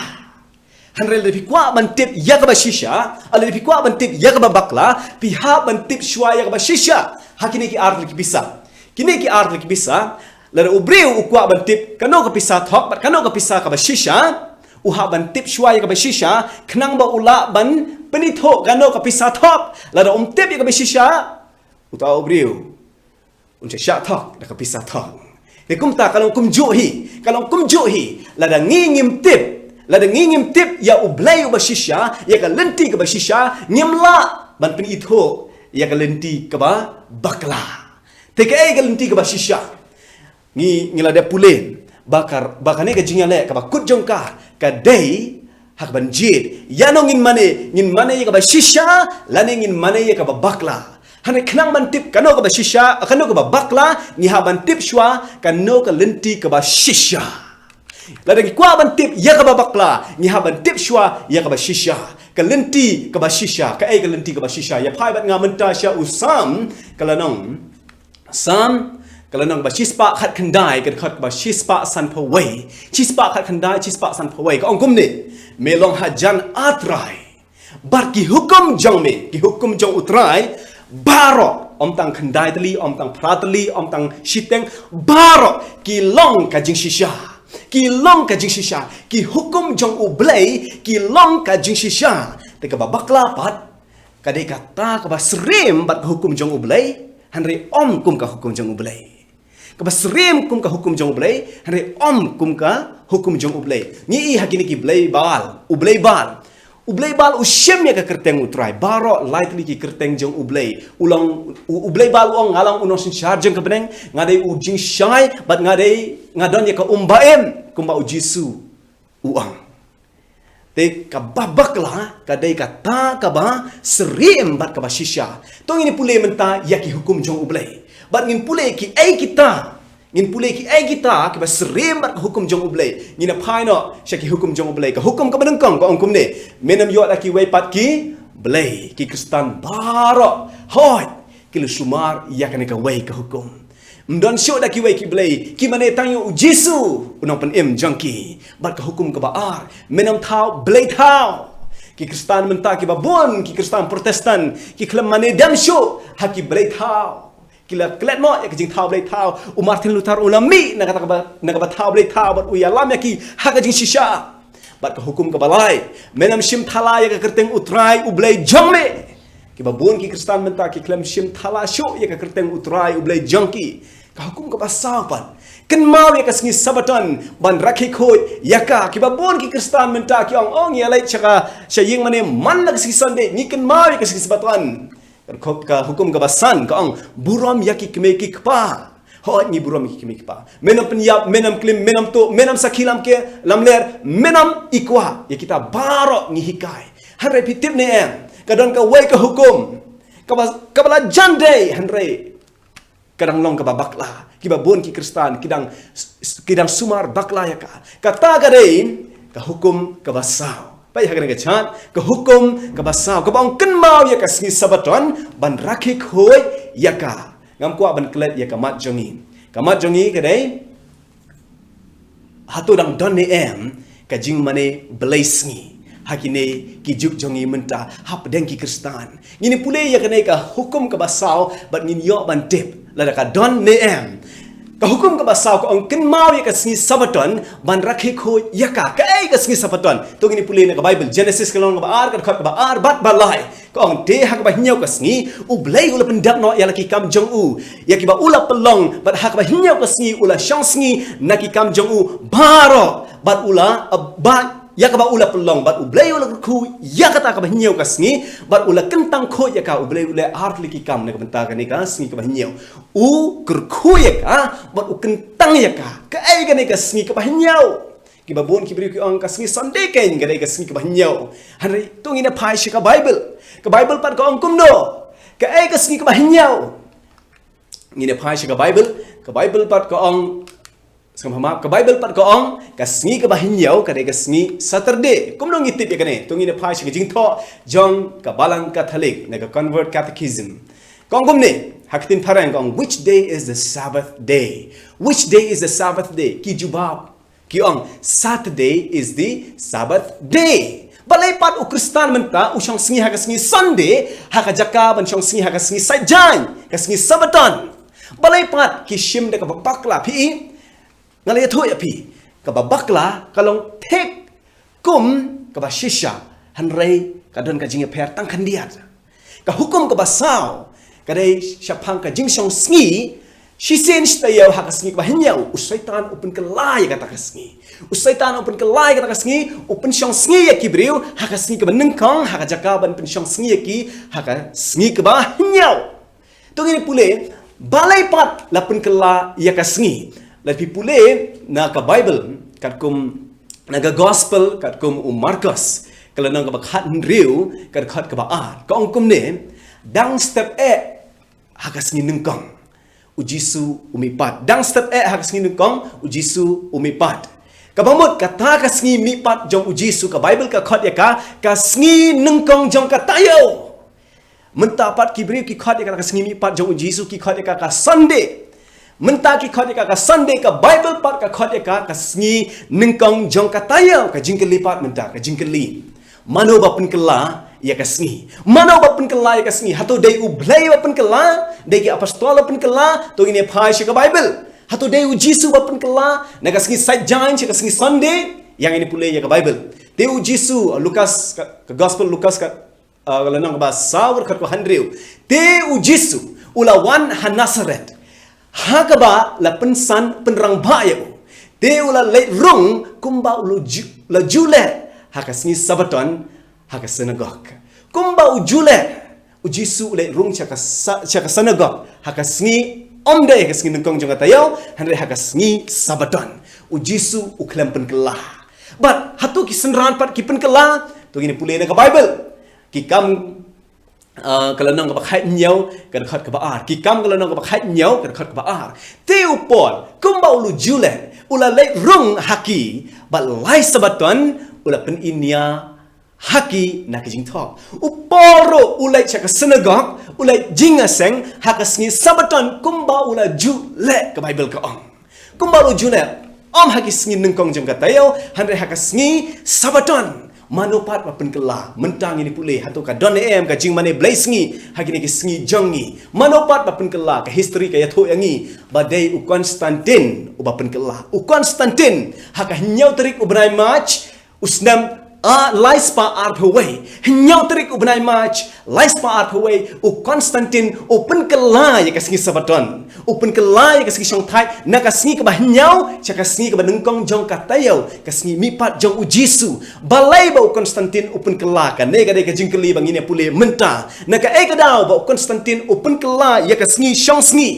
Hynrei lada phi kwah ban tip ïa kaba shisha, lada phi kwah ban tip ïa kaba bakla, phi hap ban tip shuwa ïa kaba shisha ha kine ki ar tylli ki pisa. Kine ki ar tylli ki pisa, lada u briew u kwah ban tip kano ka pisa thok bad kano ka pisa kaba shisha, u hap ban tip shuwa ïa kaba shisha, khnang ba u lah ban pynithuh kano ka pisa thok. Lada um tip ïa kaba shisha, uta u briew un shah shah thok da ka pisa thok. Te kumta ka long kumjuh hi, ka long kumjuh hi, lada ngi ngim tip, lada ngi ngim tip ïa u Blei uba shisha, ïa ka lynti kaba shisha, ngim lah ban pynithuh ïa ka lynti kaba bakla. Te kaei ka lynti kaba shisha? Ngi, ngi la dep pule ba ka, ba kane ka jingïaleh kaba kut jong ka, ka dei ha kaban jied ïano ngin mane, ngin mane ïa kaba shisha lane ngin mane ïa kaba bakla. Hynrei khnang ban tip kano kaba shisha, kano kaba bakla, ngi hap ban tip shuwa kano ka lynti kaba shisha. Lada ngi kwah ban tip ïa kaba bakla, ngi hap ban tip shuwa ïa kaba shisha. Ka lynti kaba shisha, kaei ka lynti kaba shisha? Ïa phai bad nga mynta sha u Salm, ka lynnong Salm, ka lynnong ba shispah khatkhyndai, ka dkhot ba shispah sanphew wei. Shispah khatkhyndai, shispah sanphew wei. Ka ong kumne: Me long hajan, A Trai, bad ki hukum jong me, ki hukum jong U Trai baroh, ym tang khyndai tylli, ym tang phra tylli, ym tang shiteng, baroh ki long ka jingshisha. Ki long ka jingshisha. Ki hukum jong U Blei ki long ka jingshisha. Te kaba bakla pat, ka dei kata kaba syriem bad ka hukum jong U Blei, hynrei ym kum ka hukum jong U Blei. Kaba syriem kum ka hukum jong U Blei, hynrei ym kum ka hukum jong U Blei. Ngi i ha kine ki blei Baal, u blei Baal. U blei Baal u shim ïa ka kyrteng U Trai. Baroh lai tylli ki kyrteng jong U Blei. U long, u, u blei Baal u ong, nga long u nongsynshar jong ka bneng, nga dei u jingshai, bad nga dei, nga don ïa ka um ba im, kumba U Jisu u ong. Te kaba bakla ka dei kata kaba syriem bad kaba shisha. To ngin pule mynta ïa ki hukum jong U Blei. Bad ngin pule kiei kita, ngin pule kiei kita kiba syriem bad ka hukum jong U Blei. Ngin phai noh sha ki hukum jong U Blei. Ka hukum kaba nyngkong ka ong kumne: Men ym ïoh da kiwei pat ki blei. Ki Khristan baroh, hooid, ki la sumar ïa kane kawei ka hukum. Ym don shuh da kiwei ki blei, ki mane tang ïa U Jisu, U Nongpynim jong ki. Bad ka hukum kaba ar: Men ym thaw blei thaw. Ki Khristan mynta kiba bun, ki Khristan Protestant, ki khlem mane dem shuh ha ki blei thaw. Ki la klet noh ïa ka jingthaw blei thaw. U Martin Luther u la mih na kata kaba, na kaba thaw blei thaw, bad u ïalam ïa ki ha ka jingshisha. Bad ka hukum kaba lai: Men ym shim thala ïa ka kyrteng U Trai U Blei jong me. Kiba bun ki Khristan mynta ki khlem shim thala shuh ïa ka kyrteng U Trai U Blei jong ki. Ka hukum kaba saw pat: Kynmaw ïa ka sngi Sabaton ban rakhe khuid ïa ka. Kiba bun ki Khristan mynta ki ong, ong, ïa leit sha ka, sha ïing mane man la ka sngi Sunday, ngi kynmaw ïa ka sngi Sabaton. Ka, ka hukum kaba san ka ong: Burom ïa ki kmie ki kpa. Hooid, ngi burom ïa ki kmie ki kpa. Men ym pynïap, men ym klim, men ym tuh, men ym sakhi lamler, lamler, men ym ikwah. Ïa kita baroh ngi hikai. Hynrei phi tip ne em, ka don kawei ka hukum kaba, kaba la jan dei, hynrei ka dang long kaba bakla. Kiba bun ki Khristan ki dang, ki dang sumar bakla ïa ka. Kata ka dei ka hukum kaba saw. Peit ha kane ka chart, ka hukum kaba saw, kaba ong kynmaw ïa ka sngi Sabaton ban rakhe khuid ïa ka. Ngam kwah ban klet ïa ka mat jong ngi. Ka mat jong ngi ka dei, hato dang don ne em ka jingmane blei sngi ha kine ki juk jong ngi mynta hapdeng ki Khristan? Ngin pule ïa kane ka hukum kaba saw bad ngin ïoh ban tip lada ka don ne em. Ka hukum kaba saw ka ong kynmaw ïa ka sngi Sabaton ban rakhe khuid ïa ka. Kaei ka sngi Sabaton? To ngin ïa pule na ka Bible, Genesis ka lynnong kaba ar, ka dkhot kaba ar bad ba lai. Ka ong te ha kaba hynñiew ka sngi U Blei u la pyndep noh ïa la ki kam jong u, ïa kiba u la pynlong, bad ha kaba hynñiew ka sngi u la shong sngi na ki kam jong u baroh, bad u la, bad ïa kaba u la pynlong, bad U Blei u la kyrkhu ïa kata kaba hynñiew ka sngi, bad u la kyntang khuid ïa ka. U Blei u leh ar tylli ki kam na ka bynta kane ka sngi kaba hynñiew. U kyrkhu ïa ka bad u kyntang ïa ka. Kaei kane ka sngi kaba hynñiew? Kiba bun ki briew ki ong ka sngi Sunday kein ka dei ka sngi kaba hynñiew. Hynrei to ngin ïa phai sha ka Bible. Ka Bible pat ka ong kumno? Kaei ka sngi kaba hynñiew? Ngin ïa phai sha ka Bible. Ka Bible pat ka ong, sngewbha map, ka Bible pat ka ong ka sngi kaba hynñiew ka dei ka sngi Saturday. Kumno ngi tip ïa kane? To ngin ïa phai sha ka jingthoh jong ka Balang Catholic na ka Concord Catechism. Ka ong kumne, ha ka ktien phareng ka ong, "Which day is the Sabbath day? Which day is the Sabbath day?" Ki jubab, ki ong, "Saturday is the Sabbath day." Balei pat u Khristan mynta u shong sngi ha ka sngi Sunday, ha ka jaka ban shong sngi ha ka sngi Saitjaiñ, ka sngi Sabaton? Balei pat ki shim da kaba bakla? Phi i, nga la ïathuh ïa phi, kaba bakla ka long thik kum kaba shisha, hynrei ka don ka jingïapher tang khyndiat. Ka hukum kaba saw ka dei shaphang ka jingshong sngi shisien shi taïew ha ka sngi kaba hynñiew. U Soitan u pynkylla ïa kata ka sngi. U Soitan u pynkylla ïa kata ka sngi, u pynshong sngi ïa ki briew ha ka sngi kaba nyngkong, ha ka jaka ban pynshong sngi ïa ki ha ka sngi kaba hynñiew. To ngin pule, balei pat la pynkylla ïa ka sngi? Lada phi pule na ka Bible, katkum na ka Gospel katkum u Markos, ka lynnong kaba khathynriew, ka dkhot kaba ar, ka ong kumne, dang step eh ha ka sngi nyngkong u Jisu u mihpat. Dang step eh ha ka sngi nyngkong u Jisu u mihpat. Kaba mut kata ka sngi mihpat jong u Jisu, ka Bible ka khot ïa ka ka sngi nyngkong jong ka taïew. Mynta pat ki briew ki khot ïa ka, ka sngi mihpat jong u Jisu, ki khot ïa ka ka Sunday. Mynta ki khot ïa ka ka Sunday, ka Bible pat ka khot ïa ka ka sngi nyngkong jong ka taïew. Ka jingkylli pat mynta, ka jingkylli, mano ba pynkylla ïa ka sngi? Mano ba pynkylla ïa ka sngi? Hato dei U Blei ba pynkylla? Dei ki apostol ba pynkylla? To ngin ïa phai sha ka Bible. Hato dei u Jisu ba pynkylla na ka sngi Saitjaiñ sha ka sngi Sunday? Ïa ngin ïa pule ïa ka Bible. Te u Jisu, Lukas, ka, ka Gospel Lukas ka, ah, ka lynnong kaba saw, dkhot kaba hynriew. Te u Jisu u la wan ha Nasaret, ha kaba la pynsan pynrangbah ïa u. Te u la leit rung kumba u la ju, la ju leh ha ka sngi Sabaton ha ka synagog. Kumba u ju leh, u Jisu u leit rung sha ka sa, sha ka synagog ha ka sngi, ym dei ha ka sngi nyngkong jong ka taïew, hynrei ha ka sngi Sabaton. U Jisu u khlem pynkylla. Bad hato ki synran pat ki pynkylla? To ngin pule na ka Bible. Ki Kam, ah, ka lynnong kaba khathynñiew, ka dkhot kaba ar. Ki Kam ka lynnong kaba khathynñiew, ka dkhot kaba ar. Te u Paul, kumba u la ju leh, u la leit rung ha ki, bad lai Sabaton u la pyni ïa ha ki na ka jingthoh. U Paul ruh u leit sha ka synagog, u leit jingïaseng ha ka sngi Sabaton kumba u la ju leh, ka Bible ka ong. Kumba u la ju leh, ym ha ki sngi nyngkong jong ka taïew, hynrei ha ka sngi Sabaton. Mano pat ba pynkylla? Mynta ngin ïa pule, hato ka don ne em ka jingmane blei sngi ha kine ki sngi jong ngi? Mano pat ba pynkylla? Ka history ka ïathuh ïa ngi ba dei u Constantine uba pynkylla. U Constantine, ha ka hynñiew tarik u bnai March, u snem, ah, lai spah arphew wei. Hynñiew tarik u bnai March, lai spah arphew wei, u Constantine u pynkylla ïa ka sngi Sabaton. U pynkylla ïa ka sngi shongthait na ka sngi kaba hynñiew sha ka sngi kaba nyngkong jong ka taïew, ka sngi mihpat jong u Jisu. Balei ba u Constantine u pynkylla? Kane ka dei ka jingkylli ba ngin ïa pule mynta. Na kaei ka daw ba u Constantine u pynkylla ïa ka sngi shongsngi?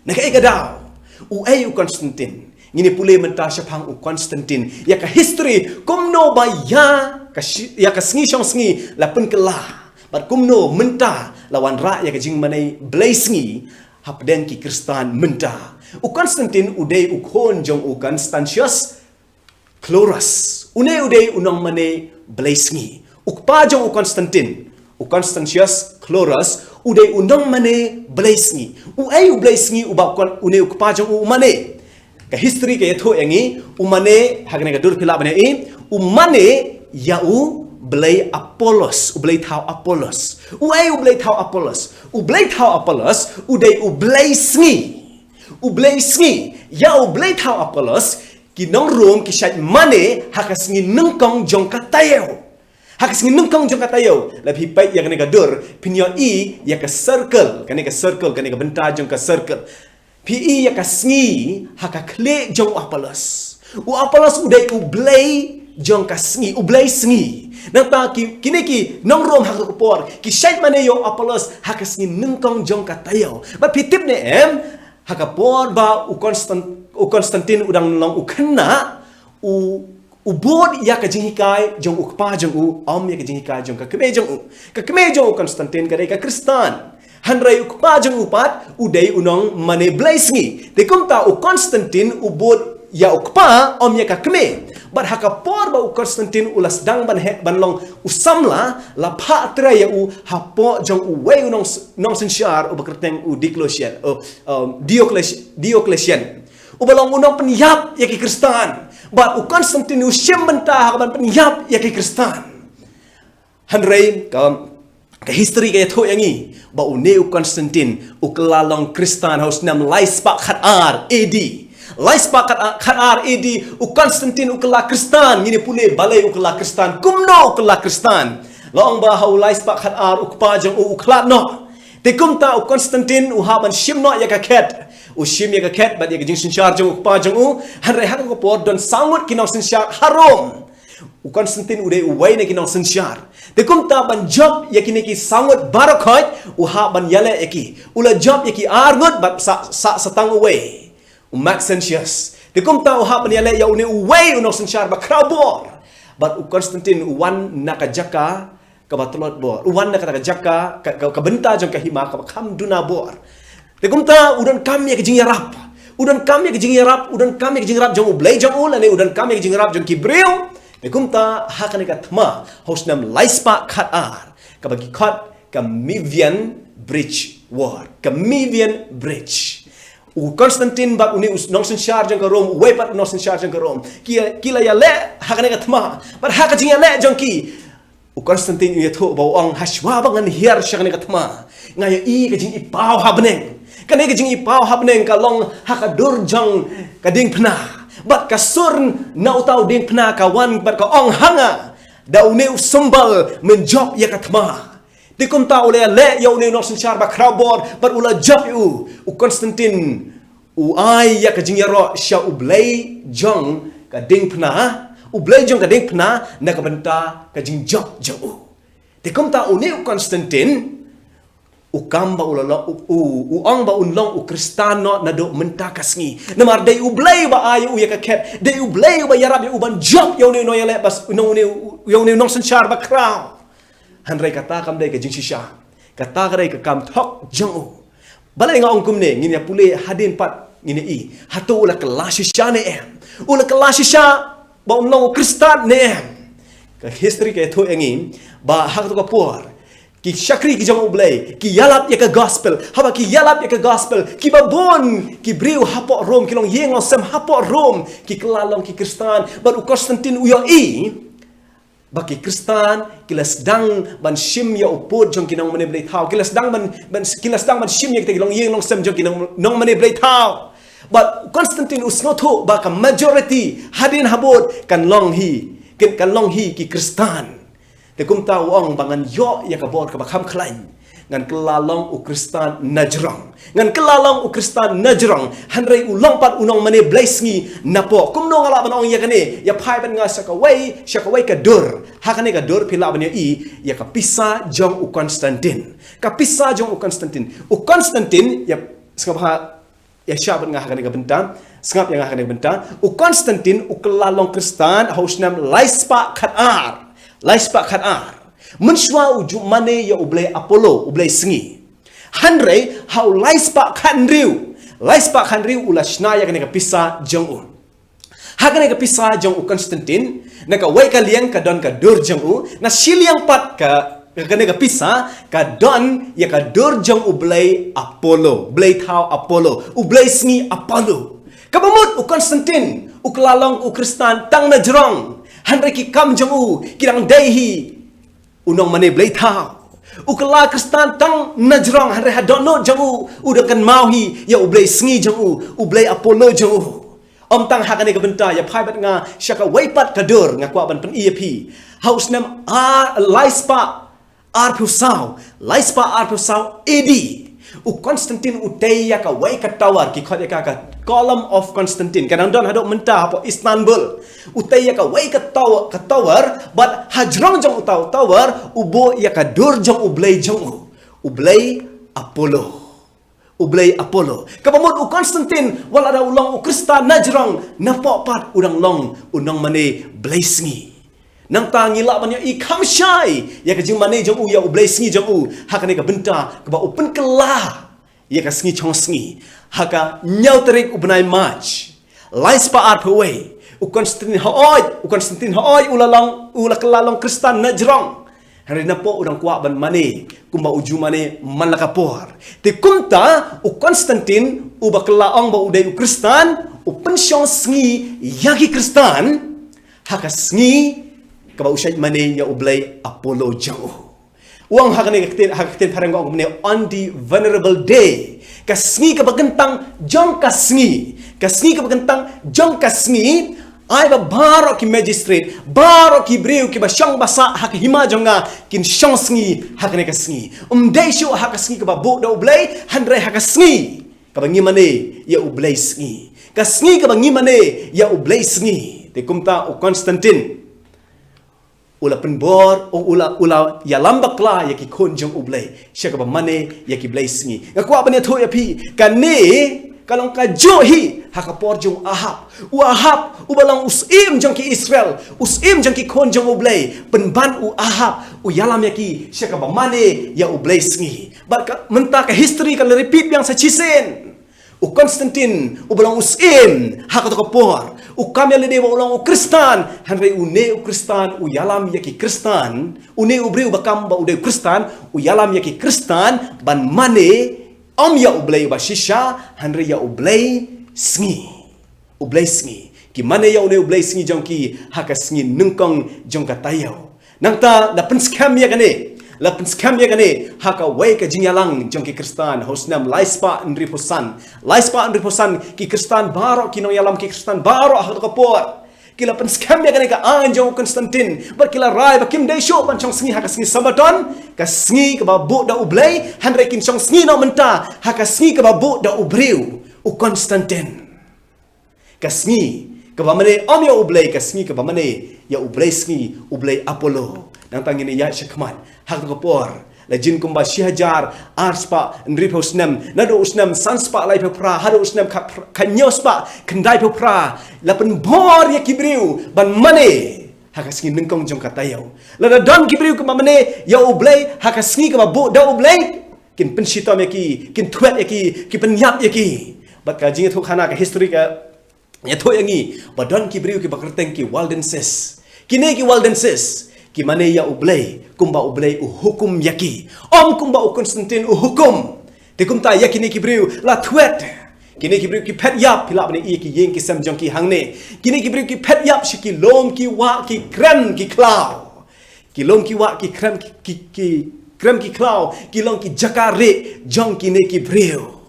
Na kaei ka daw? Uei u Constantine? Ngin ïa pule mynta shaphang u Constantine, ïa ka history, kumno ba ïa ka shi-, ïa ka sngi shongsngi la pynkylla, bad kumno mynta la wanrah ïa ka jingmane blei sngi hapdeng ki Khristan mynta. U Constantine u dei u khun jong u Constantius Chlorus. Une u dei u nongmane blei sngi. U kpa jong u Constantine, u Constantius Chlorus, u dei u nongmane blei sngi. Uei u blei sngi uba u Con-, une u kpa jong u u mane? Ka history ka ïathuh ïa ngi, u mane, ha kane ka dur phi lah ban ïohi, u mane ïa u blei Apollos, u blei thaw Apollos. Uei u blei thaw Apollos? U blei thaw Apollos u dei u blei sngi. U Blei sngi, ïa u Blei thaw Apollos, ki nong Rom ki shait mane ha ka sngi nyngkong jong ka taïew. Ha ka sngi nyngkong jong ka taïew, la phi peit ïa kane ka dur, phin ïohi ïa ka circle, kane ka circle, kane ka bynta jong ka circle. Phi i ïa ka sngi ha ka khlieh jong u Apollos. U Apollos u dei u blei jong ka sngi, u blei sngi. Nangta ki, kine ki nong Rom ha ka por, ki shait mane ïa u Apollos ha ka sngi nyngkong jong ka taïew. Bad phi tip ne em, ha ka por ba u Constan-, u Constantine u dang long u khynnah, u, u bud ïa ka jinghikai jong u kpa jong u, ym ïa ka jinghikai jong ka kmie jong u. Ka kmie jong u Constantine ka dei ka Khristan. Hynrei u kpa jong u pat, u dei u nong mane blei sngi. Te kumta u Constantine u bud ïa u kpa, ym ïa ka kmie. Bad ha ka por ba u Constantine u la sdang ban heh, ban long u samla, la phah trei ïa u hapoh jong uwei u nong s-, nongsynshar uba kyrteng u Diocletian, oh, um, Diocleti-, Diocletian. Uba long u nongpynïap ïa ki Khristan. Bad u Constantine u shim bynta ha kaban pynïap ïa ki Khristan. Hynrei ka, ka history ka ïathuh ïa ngi ba une u Constantine u kylla long Khristan ha u snem lai spah khat ar A D. Lai spah khat ar, khat ar A D, u Constantine u kylla Khristan, ngin ïa pule balei u kylla Khristan, kumno u kylla Khristan. La ong ba ha u lai spah khat ar u kpa jong u u khlad noh. Te kumta u Constantine u hap ban shim noh ïa ka khet. U shim ïa ka khet bad ïa ka jingsynshar jong u kpa jong u, hynrei ha ka por don saw ngut ki nongsynshar ha Rom. U Constantine u dei uwei na ki nongsynshar. Te kumta ban jop ïa kine ki saw ngut baroh khoit, u hap ban ïaleh ïa ki. U la jop ïa ki ar ngut bad sa, sa, sa tang uwei. U Maxentius. Te kumta u hap ban ïaleh ïa une uwei u nongsynshar ba khraw bor. Bad u Constantine u wan na ka jaka kaba tlot bor. U wan na kata ka jaka, ka, ka, ka bynta jong ka hima kaba kham duna bor. Te kumta u donkam ïa ka jingïarap. U donkam ïa ka jingïarap, u donkam ïa ka jingïarap jong u Blei jong u, lane u donkam ïa ka jingïarap jong ki briew. Te kumta ha kane ka thma, ha u snem lai spah khat ar, kaba ki khot ka Milvian Bridge War. Ka Milvian Bridge. U Constantine bad une u nongsynshar jong ka Rom, uwei pat u nongsynshar jong ka Rom. Ki, ki la ïaleh ha kane ka thma. Bad ha ka jingïaleh jong ki, u Constantine u ïathuh ba u ong, hashwa ba ngan hiar sha kane ka thma, nga ïohi ka jingipaw ha bneng. Kane ka jingipaw ha bneng ka long ha ka dur jong ka diengphna. Bad ka sur na uta u diengphna ka wan bad ka ong ha nga, da une u symbol men jop ïa ka thma. Te kumta u la ïaleh ïa une u nongsynshar ba khraw bor bad u la jop ïa u. U Constantine u ai ïa ka jingïaroh sha u blei jong ka diengphna, u blei jong ka diengphna na ka bynta ka jingjop jong u. Te kumta une u Constantine u kam ba u la long, u, u, u ong ba un long u Khristan noh naduh mynta ka sngi. Namar dei u Blei ba ai ïa u ïa ka khet, dei u Blei ba ïarap ïa u ban jop ïa une u nongïaleh ba s-, une, une, ïa une u nongsynshar ba khraw. Hynrei kata kam dei ka jingshisha. Kata ka dei ka kam thok jong u. Balei nga ong kumne, ngin ïa pule hadien pat ngin ïa i. Hato u la kylla shisha ne em? U la kylla shisha ba un long u Khristan ne em? Ka history ka ïathuh ïa ngi ba ha kato ka por ki shakri ki jong u Blei ki ïalap ïa ka gospel. Haba ki ïalap ïa ka gospel, kiba bun ki briew hapoh Rom, ki longïing longsem hapoh Rom, ki kylla long ki Khristan. Bad u Constantine u ïohi ba ki Khristan ki la sdang ban shim ïa u pud jong ki nongmane blei thaw, ki la sdang ban, ban, ki la sdang ban shim ïa kita ki longïing longsem jong ki nong, nongmane blei thaw. Bad u Constantine u sngewthuh ba ka majority hadien habud kan long hi, kan, kan long hi ki Khristan. Te kumta u ong ba ngan ïoh ïa ka bor kaba kham khlaiñ. Ngan kylla long u Khristan najrong. Ngan kylla long u Khristan najrong. Hynrei u long pat u nongmane blei sngi napoh. Kumno nga lah ban ong ïa kane? Ïa phai bad nga sha kawei, sha kawei ka dur. Ha kane ka dur phi lah ban ïohi ïa ka pisa jong u Constantine. Ka pisa jong u Constantine. U Constantine, ïa, sngap ha, ïa shah bad nga ha kane ka bynta. Sngap ïa nga ha kane ka bynta. U Constantine u kylla long Khristan ha u snem lai spah khat ar. Lai spah khat ar. Mynshuwa u ju mane ïa u blei Apollo, u blei sngi. Hynrei ha u lai spah khat hynriew, lai spah khat hynriew u la shna ïa kane ka pisa jong u. Ha kane ka pisa jong u Constantine, na kawei ka liang ka don ka dur jong u, na shiliang pat ka, kane ka pisa ka don ïa ka dur jong u blei Apollo, blei thaw Apollo, u blei sngi Apollo. Kaba mut u Constantine u kylla long u Khristan tang najrong. Hynrei ki kam jong u ki dang dei hi u nongmane blei thaw. U kylla Khristan tang na jrong, hynrei ha dohnud jong u, u da kynmaw hi ïa u blei sngi jong u, u blei Apollo jong u. Ym tang ha kane ka bynta, ïa phai bad nga sha kawei pat ka dur nga kwah ban pyni ïa phi. Ha u snem a lai spah arphew saw, lai spah arphew saw A D, u Constantine u tei ïa kawei ka tower, ki khot ïa ka ka Column of Constantine, ka dang don haduh mynta hapoh Istanbul. U tei ïa kawei ka tower, ka tower, bad ha jrong jong u tower, u buh ïa ka dur jong u blei jong u, u blei Apollo. U blei Apollo. Kaba mut u Constantine, wat lada u long u Khristan na jrong, napoh pat u dang long u nongmane blei sngi. Nangta ngi lah ban ïohi kham shai ïa ka jingmane jong u ïa u blei sngi jong u ha kane ka bynta kaba u pynkylla ïa ka sngi chong sngi ha ka hynñiew tarik u bnai March, lai spah arphew wei. U Constantine hooid, u Constantine hooid u la long, u la kylla long Khristan na jrong. Hynrei napoh u dang kwah ban mane kumba u ju mane man la ka por. Te kumta u Constantine uba kylla ong ba u dei u Khristan, u pynshong sngi ïa ki Khristan ha ka sngi kaba u shait mane ïa u blei Apollo jong u. U ong ha kane ka ktien, ha ka ktien phareng ka ong kumne, on the venerable day. Ka sngi kaba kyntang jong ka sngi. Ka sngi kaba kyntang jong ka sngi. Ai ba baroh ki magistrate, baroh ki briew kiba shong ba sah ha ka hima jong nga kin shong sngi ha kane ka sngi. Ym dei shuh ha ka sngi kaba buh da u blei, hynrei ha ka sngi kaba ngi mane ïa u blei sngi. Ka sngi kaba ngi mane ïa u blei sngi. Te kumta u Constantine u la pynbor, u, u la, u la ïalam bakla ïa ki khun jong u blei sha kaba mane ïa ki blei sngi. Nga kwah ban ïathuh ïa phi, kane ka long kajuh hi ha ka por jong u Ahab. U Ahab uba long u syiem jong ki Israel, u syiem jong ki khun jong u blei, pynban u Ahab u ïalam ïa ki sha kaba mane ïa u blei sngi. Bad ka, mynta ka history ka la repeat biang sa shisien. U Constantine uba long u syiem ha kato ka por, u kam ïalade ba u long u Khristan, hynrei une u Khristan u ïalam ïa ki Khristan, une u briew ba kam ba u dei u Khristan u ïalam ïa ki Khristan ban mane ym ïa u blei uba shisha, hynrei ïa u blei sngi. U blei sngi. Ki mane ïa une u blei sngi jong ki ha ka sngi nyngkong jong ka taïew. Nangta la pynskhem ïa kane, la pynskhem ïa kane ha kawei ka jingïalang jong ki Khristan ha u snem lai spah hynriewphew san. Lai spah hynriewphew san, ki Khristan baroh, ki nongïalam ki Khristan baroh ha kato ka por, ki la pynskhem ïa kane ka aiñ jong u Constantine bad ki la rai ba kim dei shuh ban shong sngi ha ka sngi Sabaton, ka sngi kaba buh da u blei, hynrei kin shong sngi noh mynta ha ka sngi kaba buh da u briew, u Constantine. Ka sngi kaba mane ym ïa u blei, ka sngi kaba mane ïa u blei sngi, u blei Apollo. Nangta ngin ïaid shakhmat ha kato ka por, la jin kumba shi hajar ar spah hynriewphew snem, naduh u snem san spah laiphew phra haduh u snem khat, khathynñiew spah khyndaiphew phra, la pynbor ïa ki briew ban mane ha ka sngi nyngkong jong ka taïew. Lada don ki briew kiba mane ïa u blei ha ka sngi kaba buh da u blei, kin pynshitom ïa ki, kin thwet ïa ki, ki pynïap ïa ki. Bad ka jingïathuhkhana, ka history ka ïathuh ïa ngi ba don ki briew kiba kyrteng ki Waldenses. Kine ki Waldenses ki mane ïa u blei kumba u blei u hukum ïa ki, ym kumba u Constantine u hukum. Te kumta ïa kine ki briew la thwet. Kine ki briew ki phet ïap, phi lah ban ïohi ïa ki ïing ki sem jong ki hangne. Kine ki briew ki phet ïap sha ki lum ki wah ki krem ki khlaw. Ki lum ki wah ki krem ki, ki, ki krem ki khlaw ki long ki jaka rieh jong kine ki briew.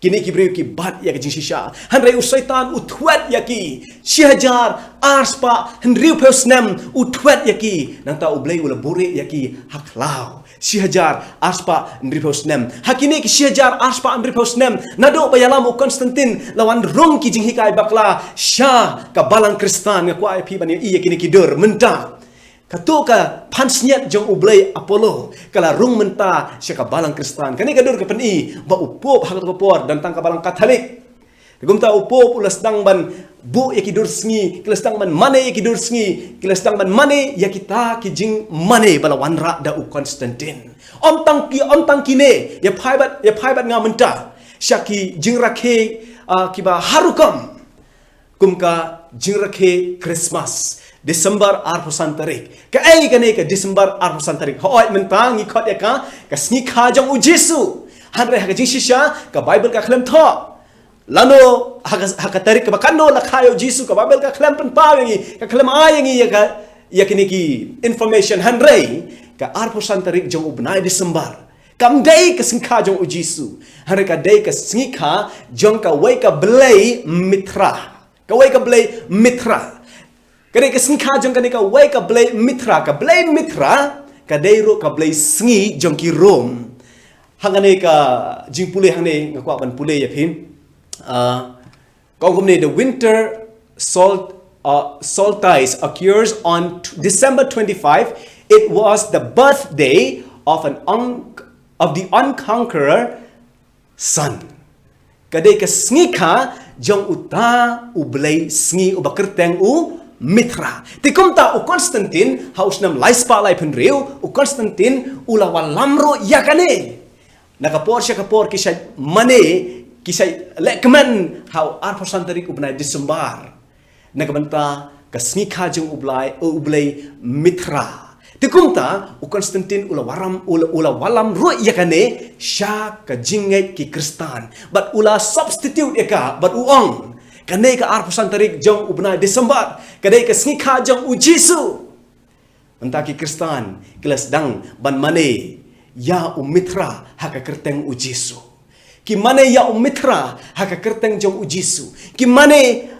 Kine ki briew ki bat ïa ka jingshisha. Hynrei u Soitan u thwet ïa ki. Shi hajar ar spah hynriewphew snem u thwet ïa ki. Nangta u blei u la buhrieh ïa ki ha khlaw. Shi hajar ar spah hynriewphew snem. Ha kine ki shi hajar ar spah hynriewphew snem, naduh ba ïalam u Constantine, la wan rung ki jinghikai bakla sha ka balang Khristan. Nga kwah ïa phi ban ïohi ïa kine ki dur mynta. Kato ka pansngiat jong u blei Apollo ka la rung mynta sha ka balang Khristan. Kane ka dur ka pyni ba u Pope ha kato ka por, don tang ka balang Katholik. Te kumta u Pope u la sdang ban buh ïa ki dur sngi, ki la sdang ban mane ïa ki dur sngi, ki la sdang ban mane ïa kita ki jingmane ba la wanrah da u Constantine. Ym tang ki, ym tang kine, ïa phai bad, ïa phai bad nga mynta sha ki jingrakhe, ah, kiba har rukom. Kum ka jingrakhe Christmas, December arphew san tarik. Kaei kane ka December arphew san tarik? Hooid, mynta ngi khot ïa ka ka sngi kha jong u Jisu. Hynrei ha ka jingshisha ka Baibl ka khlem thoh lano ha ka, ha ka tarik kaba katno la kha ïa u Jisu, ka Baibl ka khlem pynpaw ïa ngi, ka khlem ai ïa ngi ïa ka, ïa kine ki information. Hynrei Ka arphew san tarik jong u bnai December kam dei ka sngi kha jong u Jisu. Hynrei ka dei ka sngi kha jong kawei ka blei Mithra. Kawei ka blei Mithra. Ka dei ka sngi kha jong kane kawei ka blei Mithra. Ka blei Mithra ka dei ruh ka blei sngi jong ki Rom. Hangne ka jingpule hangne nga kwah ban pule ïa phi. Ah, Ka ong kumne, the winter sol-, uh, solstice occurs on t-, December twenty-five. It was the birthday of an un-, of the unconqueror sun. Ka dei ka sngi kha jong uta u blei sngi uba kyrteng u Mithra. Te kumta u Constantine, ha u snem lai spah lai phew hynriew, u Constantine u la wallam ruh ïa kane. Na ka por sha ka por ki shait mane, ki shait lehkmen ha u arphew san tarik u bnai December. Na ka bynta ka sngi kha jong u blei, u blei Mithra. Te kumta u Constantine u la waram, u la, u la wallam ruh ïa kane sha ka jingngeit ki Khristan. Bad u la substitute ïa ka, bad u ong, kane ka arphew san tarik jong u bnai December ka dei ka sngi kha jong u Jisu. Mynta ki Khristan ki la sdang ban mane ïa u Mithra ha ka kyrteng u Jisu. Ki mane ïa u Mithra ha ka kyrteng jong u Jisu. Ki mane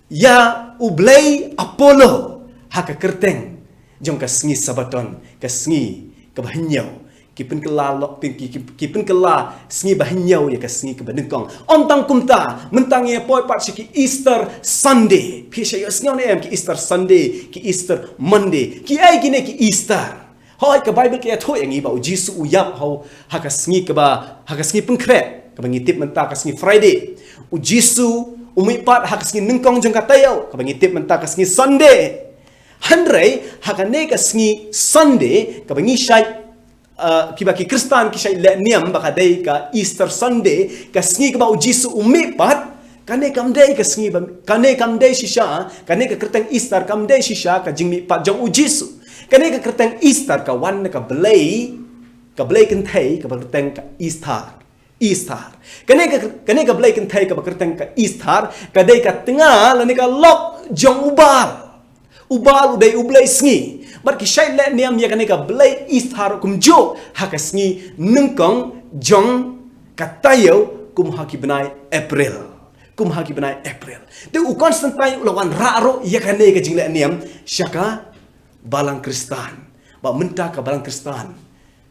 ïa u blei Apollo ha ka kyrteng jong ka sngi Sabaton, ka sngi kaba hynñiew. Ki pynkylla lok, ki, ki, ki pynkylla sngi ba hynñiew ïa ka sngi kaba nyngkong. Ym tang kumta, mynta ngi poi pat sha ki Easter Sunday. Phi shait ïohsngew ne em ki Easter Sunday, ki Easter Monday? Kiei kine ki Easter? Hooid, ka Baibl ka ïathuh ïa ngi ba u Jisu u ïap ha u, ha ka sngi kaba, ha ka sngi Pynkhreh, kaba ngi tip mynta ka sngi Friday. U Jisu u mihpat ha ka sngi nyngkong jong ka taïew, kaba ngi tip mynta ka sngi Sunday. Hynrei ha kane ka sngi Sunday kaba ngi shait, uh, kiba ki Khristan ki shait leh niam ba ka dei ka Easter Sunday, ka sngi kaba u Jisu u mihpat, kane kam dei ka sngi ba, kane kam dei shisha, kane ka kyrteng Easter kam dei shisha ka jingmihpat jong u Jisu. Kane ka kyrteng Easter ka wan na ka blei, ka blei kynthei kaba kyrteng ka Esther. Esther. Kane ka, kane ka blei kynthei kaba kyrteng ka Esther ka dei ka tnga lane ka lok jong u Baal. U Baal u dei u blei sngi. Bad ki shait leh niam ïa kane ka blei Esther kumjuh ha ka sngi nyngkong jong ka taïew kum ha ki bnai April. Kum ha ki bnai April. Te u Constantine u la wanrah ruh ïa kane ka jingleh niam sha ka balang Khristan. Ba mynta ka balang Khristan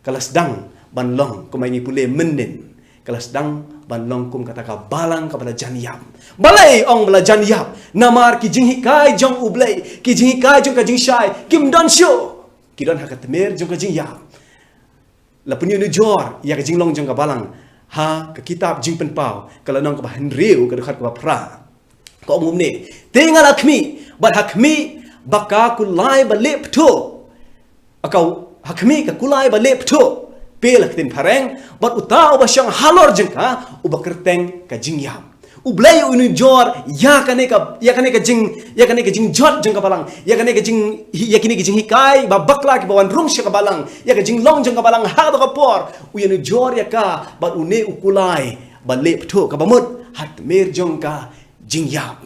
ka la sdang ban long, kumba ngi pule mynnin, ka la sdang ban long kum kata ka balang kaba la jan ïap. Balei ong ba la jan ïap? Namar ki jinghikai jong u Blei, ki jinghikai jong ka jingshai kim don shuh. Ki don ha ka tmier jong ka jingïap. La pynïoh nujor ïa ka jinglong jong ka balang ha ka kitab Jingpynpaw, ka lynnong kaba hynriew, ka dkhot kaba phra. Ka ong kumne, te nga la khmih, bad ha khmih ba ka kulai ba lieh phthuh. Ka, ha khmih ka kulai ba lieh phthuh, phi la ktien phareng, bad uta uba shong halor jong ka uba kyrteng ka Jingïap. U Blei u nujor ïa kane ka, ïa kane ka jing, ïa kane ka jingjot jong ka balang, ïa kane ka jing, ïa kine ka jinghikai ba bakla kiba wan rung sha ka balang, ïa ka jinglong jong ka balang ha kata ka por, u ïa nujor ïa ka, bad une u kulai ba lieh phthuh, kaba mut ha tmier jong ka Jingïap.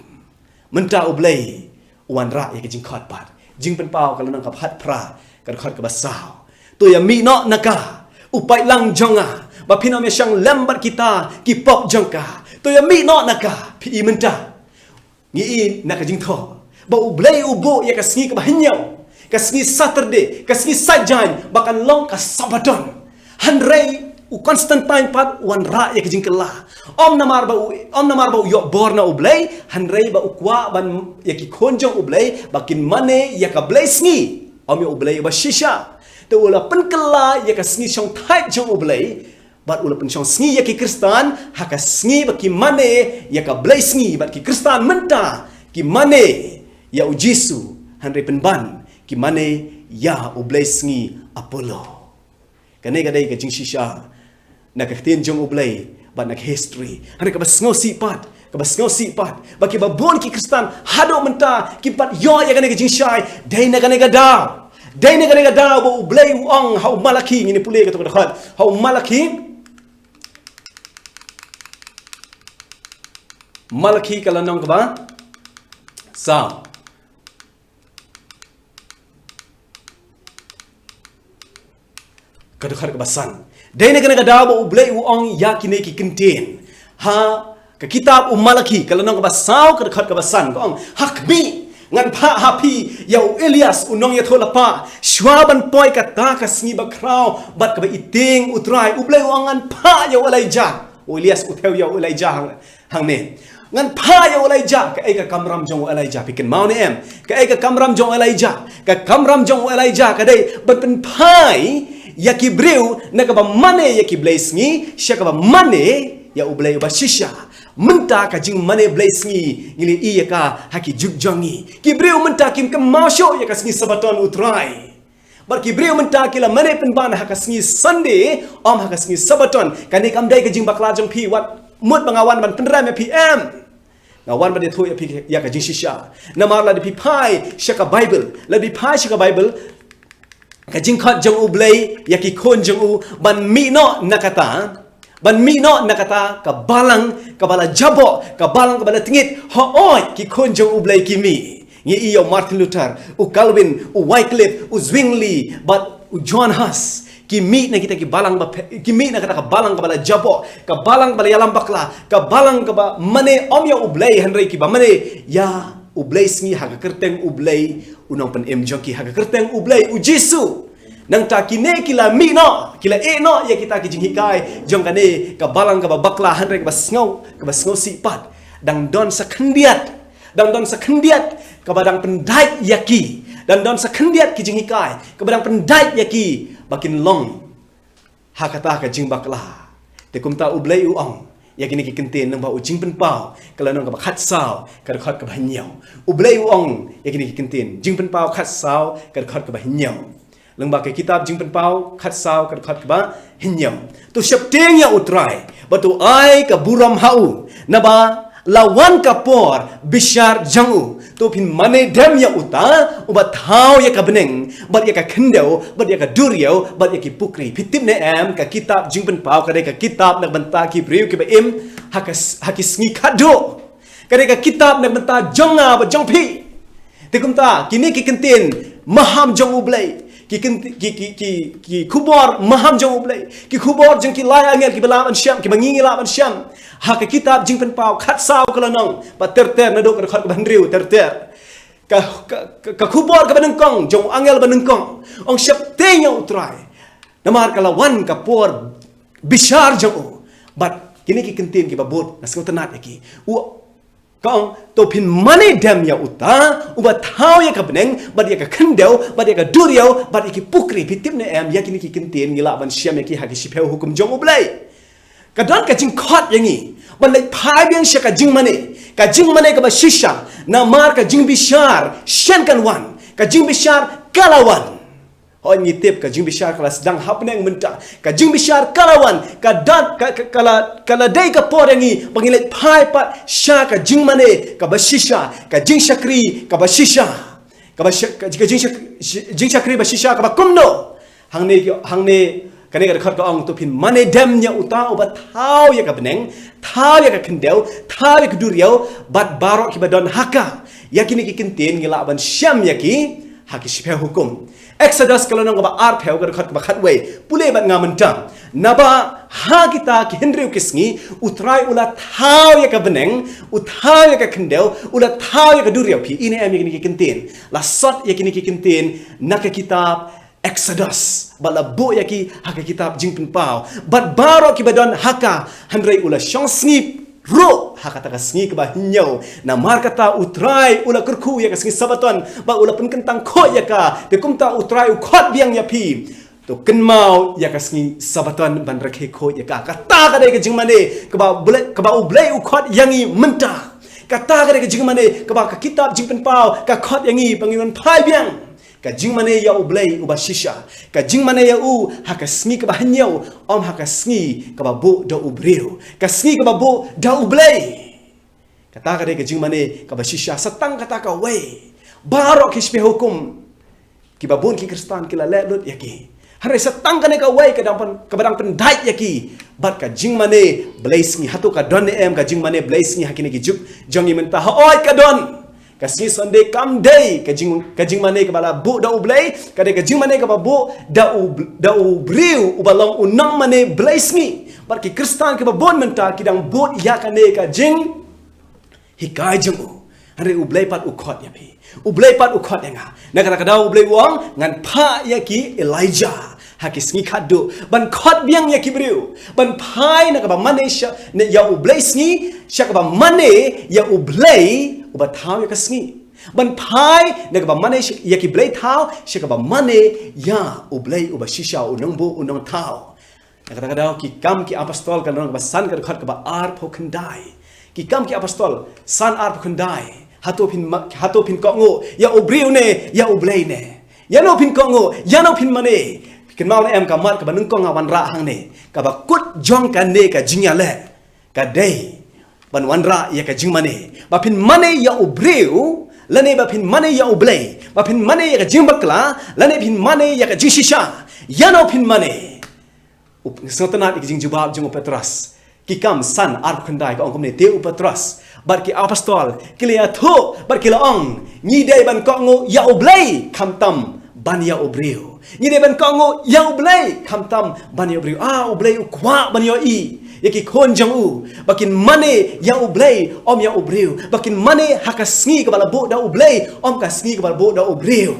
Mynta u Blei u wanrah ïa ka jingkhot pat. Jingpynpaw ka lynnong kaba khatphra, ka dkhot kaba saw. To ïa mih noh na ka, u paidlang jong nga, ba phin ym ïa shong lem bad kita ki pop jong ka. To ïa mih noh na ka, phi i mynta. Ngi i na ka jingthoh ba u Blei u buh ïa ka sngi kaba hynñiew, ka sngi Saturday, ka sngi Saitjaiñ, ba kan long ka Sabaton. Hynrei u Constantine pat u wanrah ïa ka jingkylla. Ym namar ba u, ym namar ba u ïoh bor na u Blei, hynrei ba u kwah ban ïa ki khun jong u Blei ba kin mane ïa ka blei sngi, ym ïa u Blei ba shisha. Te u la pynkylla ïa ka sngi shongthait jong u Blei, bad u la pynshong sngi ïa ki Khristan ha ka sngi ba ki mane ïa ka blei sngi, bad ki Khristan mynta ki mane ïa u Jisu, hynrei pynban ki mane ïa u blei sngi Apollo. Kane ka dei ka jingshisha na ka ktien jong u Blei bad na ka history. Hynrei kaba sngewsih pat, kaba sngewsih pat, ba kiba bun ki Khristan haduh mynta kim pat ïoh ïa kane ka jingshai. Dei na kane ka daw, dei na kane ka daw ba u Blei u ong ha u Malakhi, ngin ïa pule kato ka dkhot, ha u Malakhi, Malakhi ka lynnong kaba saw. Ka dkhot kaba san. Dei na kane ka daw ba U Blei u ong ïa kine ki kyntien ha ka kitab u Malakhi, ka lynnong kaba saw, ka dkhot kaba san, ka ong, ha khmih, ngan phah ha phi ïa u Elias u nongïathuhlypa, shuwa ban poi kata ka sngi bakhraw bad kaba itieng U Trai. U Blei u ong ngan phah ïa u Elijah. U Elias u thew ïa u Elijah hang, hangne. Ngan phah ïa u Elijah. Kaei ka kamram jong u Elijah, phi kynmaw ne em? Kaei ka kamram jong u Elijah? Ka kamram jong u Elijah ka dei ban pynphai ïa ki briew na kaba mane ïa ki blei sngi sha kaba mane ïa U Blei uba shisha. Mynta ka jingmane blei sngi ngi la ïohi ïa ka ha ki juk jong ngi. Ki briew mynta kim kynmaw shuh ïa ka sngi Sabbaton U Trai. Bad ki briew mynta ki la mane pynban ha ka sngi Sunday, ym ha ka sngi Sabbaton. Kane kam dei ka jingbakla jong phi, wat mut ba nga wan ban pynrem ïa phi, em. Nga wan ban ïathuh ïa phi ïa ka jingshisha. Namar lada phi phai sha ka Bible, lada phi phai sha ka Bible, ka jingkhot jong U Blei ïa ki khun jong u ban mih noh na kata, ban mih noh na kata ka balang kaba la jaboh, ka balang kaba la tngit. Hooid, ki khun jong U Blei ki mih. Ngi ïohi ïa u Martin Luther, u Calvin, u Wycliffe, u Zwingli bad u John Huss. Ki mih na kita ki balang ba phe-, ki mih na kata ka balang kaba la jaboh, ka balang ba la ïalam bakla, ka balang kaba mane ym ïa U Blei hynrei kiba mane ïa u blei sngi ha ka kyrteng U Blei u nongpynim jong ki, ha ka kyrteng U Blei U Jisu. Nangta kine ki la mih noh, ki la ïeh noh ïa kita ki jinghikai jong kane ka balang kaba bakla hynrei kaba sngew, kaba sngewsih pat. Dang don sa khyndiat, dang don sa khyndiat kaba dang pyndait ïa ki, dang don sa khyndiat ki jinghikai kaba dang pyndait ïa ki ba kin long ha kata ka jingbakla. Te kumta U Blei u ong ïa kine ki kyntien lyngba u Jingpynpaw, ka lynnong kaba khatsaw, ka dkhot kaba hynñiew. U Blei u ong ïa kine ki kyntien, Jingpynpaw khatsaw, ka dkhot kaba hynñiew. Lyngba ka kitab Jingpynpaw khatsaw, ka dkhot kaba hynñiew. To sheptieng ïa U Trai bad to ai ka burom ha u, naba la wan ka por bishar jong u. To phin mane dem ïa uta uba thaw ïa ka bneng bad ïa ka khyndew bad ïa ka duriaw bad ïa ki pukri. Phi tip ne em, ka kitab Jingpynpaw ka dei ka kitab na ka bynta ki briew kiba im ha ka s-, ha ki sngi khatduh. Ka dei ka kitab na ka bynta jong nga bad jong phi. Te kumta kine ki kyntien maham jong U Blei, ki kynt-, ki, ki, ki, ki khubor maham jong U Blei, ki khubor jong ki lai angel kiba lah ban shem, kiba ngi ngi lah ban shem. Ha ka kitab Jingpynpaw khatsaw, ka lynnong ba ter ter, naduh ka dkhot kaba hynriew ter ter. Ka, ka, ka, ka khubor kaba nyngkong jong u angel banyngkong, ong sheptieng ïa U Trai, namar ka la wan ka por bishar jong u. Bad kine ki kyntien kiba bud, nga sngewtynnat ïa ki. U Ka ong, to phin mane dem ïa uta uba thaw ïa ka bneng bad ïa ka khyndew bad ïa ka duriaw bad ïa ki pukri. Phi tip ne em, ïa kine ki kyntien ngi lah ban shem ïa ki ha ki shiphew hukum jong U Blei. Ka don ka jingkhot ïa ngi ban leit phai biang sha ka jingmane, ka jingmane kaba shisha, namar ka jingbishar shen kan wan, ka jingbishar ka la wan. Hooid, ngi tip ka jingbishar ka la sdang hapdeng mynta. Ka jingbishar ka la wan, ka don, ka, ka, ka la, ka la dei ka por ïa ngi ba ngin leit phai pat sha ka jingmane kaba shisha, ka jingshakri kaba shisha. Kaba sha-, ka, ka jingshak-, jingshakri ba shisha kaba kumno? Hangne, hangne kane ka dkhot ka ong, to phin mane dem ïa uta uba thaw ïa ka bneng, thaw ïa ka khyndew, thaw ïa ka duriaw bad baroh kiba don ha ka. Ïa kine ki kyntien ngi lah ban shem ïa ki ha ki shiphew hukum. Exodus ka lynnong kaba arphew, ka dkhot kaba khatwei. Pule bad nga mynta. Naba ha kita ki hynriew ki sngi U Trai u la thaw ïa ka bneng, u thaw ïa ka khyndew, u la thaw ïa ka duriaw. Phi i ne em ïa kine ki kyntien? La sot ïa kine ki kyntien na ka kitab Exodus, bad la buh ïa ki ha ka kitab Jingpynpaw. Bad baroh kiba don ha ka, hynrei u la shong sngi ruh ha kata ka sngi kaba hynñiew. Namar kata U Trai u la kyrkhu ïa ka sngi Sabbaton bad u la pynkyntang khuid ïa ka. Te kumta U Trai u khot biang ïa phi, to kynmaw ïa ka sngi Sabbaton ban rakhe khuid ïa ka. Kata ka dei ka jingmane kaba U Blei, kaba U Blei u khot ïa ngi mynta. Kata ka dei ka jingmane kaba ka kitab Jingpynpaw ka khot ïa ngi ba ngin wan phai biang. Ka jingmane ïa U Blei uba shisha. Ka jingmane ïa u ha ka sngi kaba hynñiew, ym ha ka sngi kaba buh da u briew. Ka sngi kaba buh da U Blei. Kata ka dei ka jingmane kaba shisha. Sa tang kata kawei, baroh ki shiphew hukum kiba bun ki Khristan ki la leh lut ïa ki. Hynrei sa tang kane kawei ka dang pyn-, kaba dang pyndait ïa ki bad ka jingmane blei sngi. Hato ka don ne em ka jingmane blei sngi ha kine ki juk jong ngi mynta? Hooid, ka don. Ka sngi Sunday kam dei ka jing, ka jingmane kaba la buh da U Blei, ka dei ka jingmane kaba buh da u, da u briew uba long u nongmane blei sngi. Bad ki Khristan kiba bun mynta ki dang bud ïa kane ka jinghikai jong u. Hynrei U Blei pat u khot ïa phi. U Blei pat u khot ïa nga. Na kata ka daw U Blei u ong, ngan phah ïa ki Elijah ha ki sngi khatduh ban khot biang ïa ki briew, ban phai na kaba mane sha, ne ïa U Blei sngi sha kaba mane ïa U Blei uba thaw ïa ka sngi. Ban phai na kaba mane sha, ïa ki blei thaw sha kaba mane ïa U Blei uba shisha, u nongbuh, u nongthaw. Na kata ka daw, Ki Kam ki Apostol ka lynnong kaba san, ka dkhot kaba arphew khyndai. Ki Kam ki Apostol san, arphew khyndai. Hato phin ma-, hato phin kohnguh ïa u briew ne ïa U Blei ne? Ïano phin kohnguh, ïano phin mane? Kynmaw ne em ka mat kaba nyngkong nga wanrah hangne, kaba kut jong kane ka jingïaleh ka dei ban wanrah ïa ka jingmane. Ba phin mane ïa u briew lane ba phin mane ïa U Blei? Ba phin mane ïa ka jingbakla lane phin mane ïa ka jingshisha? Ïano phin mane? Sngewtynnad ïa ka jingjubab jong u Petros. Ki Kam san, arphew khyndai ka ong kumne: Te u Petros bad ki apostol ki la ïathuh bad ki la ong, ngi dei ban kohnguh ïa U Blei khamtam ban ïa u briew. Ngi dei ban kohnguh ïa U Blei khamtam ban ïa u briew. Ah, U Blei u kwah ban ïohi ïa ki khun jong u ba kin mane ïa U Blei, ym ïa u briew. Ba kin mane ha ka sngi kaba la buh da U Blei, ym ka sngi kaba la buh da u briew.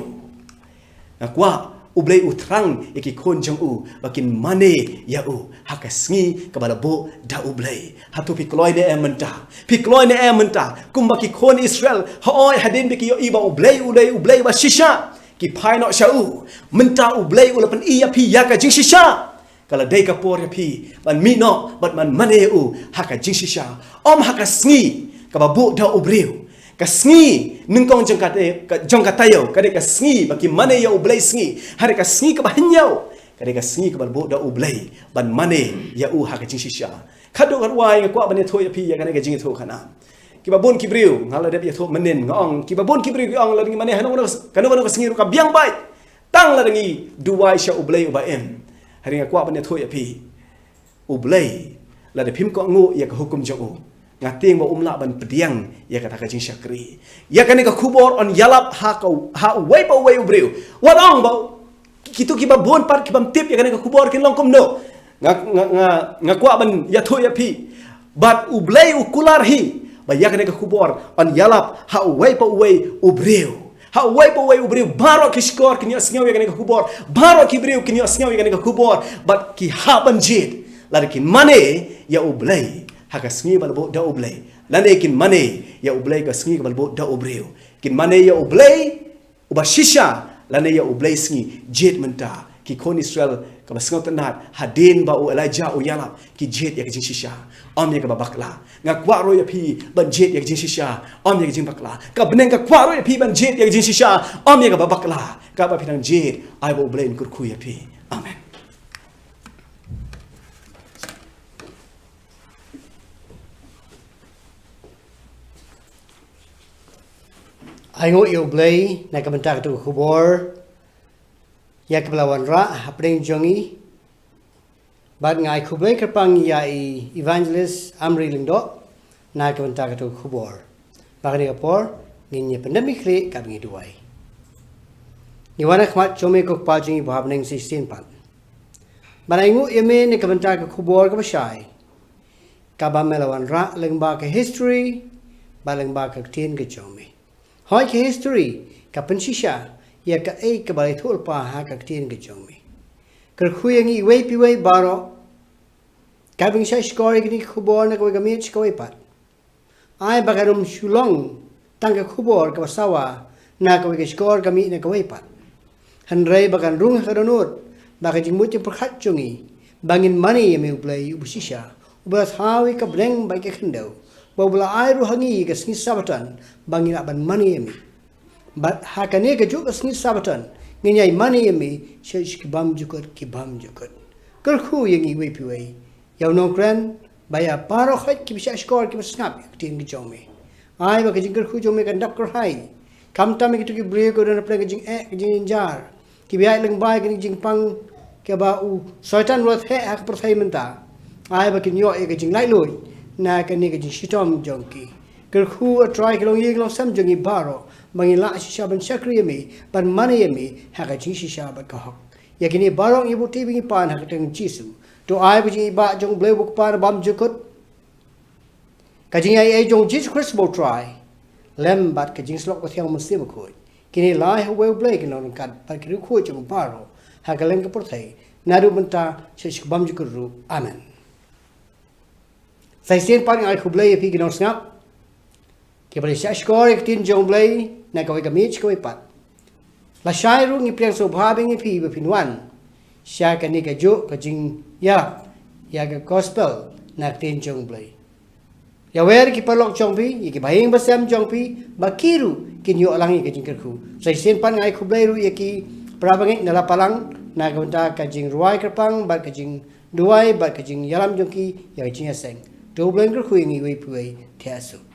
Nga kwah U Blei u thrang ïa ki khun jong u ba kin mane ïa u ha ka sngi kaba la buh da U Blei. Hato phi kloi ne em mynta? Phi kloi ne em mynta? Kumba ki khun Israel, hooid, hadien ba ki ïohi ba U Blei u dei U Blei ba shisha, ki phai noh sha u. Mynta U Blei u la pyni ïa phi ïa ka jingshisha. Ka la dei ka por ïa phi ban mih noh bad ban mane ïa u ha ka jingshisha, ym ha ka sngi kaba buh da u briew. Ka sngi nyngkong jong ka, ka, jong ka taïew ka dei ka sngi ba ki mane ïa U Blei sngi. Hynrei ka sngi kaba hynñiew ka dei ka sngi kaba buh da U Blei ban mane ïa u ha ka jingshisha. Khatduh khatwai nga kwah ban ïathuh ïa phi ïa kane ka jingïathuhkhana. Kiba bun ki briew, nga la dep ïathuh mynnin, nga ong, kiba bun ki briew ki ong lada ngi mane ha kano kano ka sngi ruh ka biang bha, tang lada ngi duwai sha U Blei uba im. Hynrei nga kwah ban ïathuh ïa phi, U Blei, lada phim kohnguh ïa ka hukum jong u, nga tieng ba um lah ban pdiang ïa kata ka jingshakri. Ïa kane ka khubor yn ïalap ha ka, ha uwei pa uwei u briew. Wat ong ba kito kiba bun pat ki bym tip ïa kane ka khubor kin long kumno. Nga, nga, nga, nga kwah ban ïathuh ïa phi, bad U Blei u kular hi ba ïa kane ka khubor yn ïalap ha uwei pa uwei u briew. Ha uwei pa uwei u briew, baroh ki shkor kin ïohsngew ïa kane ka khubor. Baroh ki briew kin ïohsngew ïa kane ka khubor bad ki hap ban jied lada kin mane ïa U Blei ha ka sngi ba la buh da U Blei, lane kin mane ïa U Blei ka sngi ba la buh da u briew. Kin mane ïa U Blei uba shisha lane ïa U Blei sngi. Jied mynta. Ki khun Israel, kaba sngewtynnad, hadien ba u Elijah u ïalap, ki jied ïa ka jingshisha, ym ïa kaba bakla. Nga kwah ruh ïa phi ban jied ïa ka jingshisha, ym ïa ka jingbakla. Ka bneng ka kwah ruh ïa phi ban jied ïa ka jingshisha, ym ïa kaba bakla. Kaba phi dang jied, ai ba U Blei un kyrkhu ïa phi. Amen. Ai nguh ïa U Blei na ka bynta katu ka khubor ïa kaba la wanrah hapdeng jong ngi. Bad nga ai khublei kyrpang ïa i Evangelist Amri Lyngdoh na ka bynta katu ka khubor. Bad kane ka por ngin ïa pyndem ïa khlieh kaba ngi duwai. Ngi wan ha khmat jong me ko Kpa jong ngi ba ha bneng shisien pat. Bad ai nguh ïa me na ka bynta ka khubor kaba shai, kaba me la wanrah lyngba ka history bad lyngba ka ktien ka jong me. Hooid, ka history ka pynshisha ïa kaei kaba la ïathuh lypa ha ka ktien ka jong me. Kyrkhu ïa ngi iwei pa iwei baroh, kaba ngi shah shkor ïa kane ka khubor na kawei ka miet sha kawei pat. Ai ba kan ym shu long tang ka khubor kaba sawa na kawei ka shkor ka miet na kawei pat, hynrei ba kan rung ha ka dohnud bad ka jingmut jingpyrkhat jong ngi ba ngin mane ïa me U Blei uba shisha, uba la thaw ïa ka bneng bad ka khyndew, bad uba la ai ruh ha ngi ïa ka sngi Sabbaton ba ngi lah ban mane ïa me. Bad ha kane kajuh ka sngi Sabbaton ngin ïai mane ïa me sha ki bymjukut ki bymjukut. Kyrkhu ïa ngi iwei pa iwei, ïa u nongkren bad ïa baroh kiba shah shkor kiba sngap ïa ka ktien ka jong me. Ai ba ka jingkyrkhu jong me kan dap kyrhai, khamtam ïa kito ki briew kiba don hapdeng ka jingeh ka jingjynjar, kiba ïaid lyngba ïa kane ka jingpang kaba u Soitan u la theh ha ka pyrthei mynta. Ai ba kin ïoh ïa ka jinglaitluid na kane ka jingshitom jong ki. Kyrkhu, A Trai, ka longïing longsem jong ngi baroh, ba ngin lah shisha ban shakri ïa me, ban mane ïa me ha ka jingshisha bad ka hok. Ïa kine baroh ngi buti ba ngi pan ha ka kyrteng Jisu. To ai ba ka jingïeit jong U Blei uba U Kpa bymjukut, ka jingïaid jong U Jisu Khrist U Trai, lem bad ka jingsyllok U Mynsiem Bakhuid, kin ïaleh ha U Blei U Nongïalam, bad ki riewkhuid jong u baroh ha kylleng ka pyrthei, naduh mynta sha ka bymjukut ruh. Amen. Sa shisien pat nga ai khublei ïa phi ki nongsngap kiba la shahshkor ïa ka ktien jong U Blei na kawei ka miet sha kawei pat. Lashai ruh ngi pdiang sngewbha biang ïa phi ba phin wan sha kane kajuh ka jingïarap ïa ka gospel na ka ktien jong U Blei. Ïawer ïa ki paralok jong phi, ïa ki bahaïing bahasem jong phi, ba ki ruh kin ïoh lang ïa ka jingkyrkhu. Sa shisien pat nga ai khublei ruh ïa ki parabangeit na Lapalang na ka bynta ka jingrwai kyrpang bad ka jingduwai bad ka jingïalam jong ki ïa ka jingïaseng. To U Blei un kyrkhu ïa ngi uwei pa uwei. Thiah suk.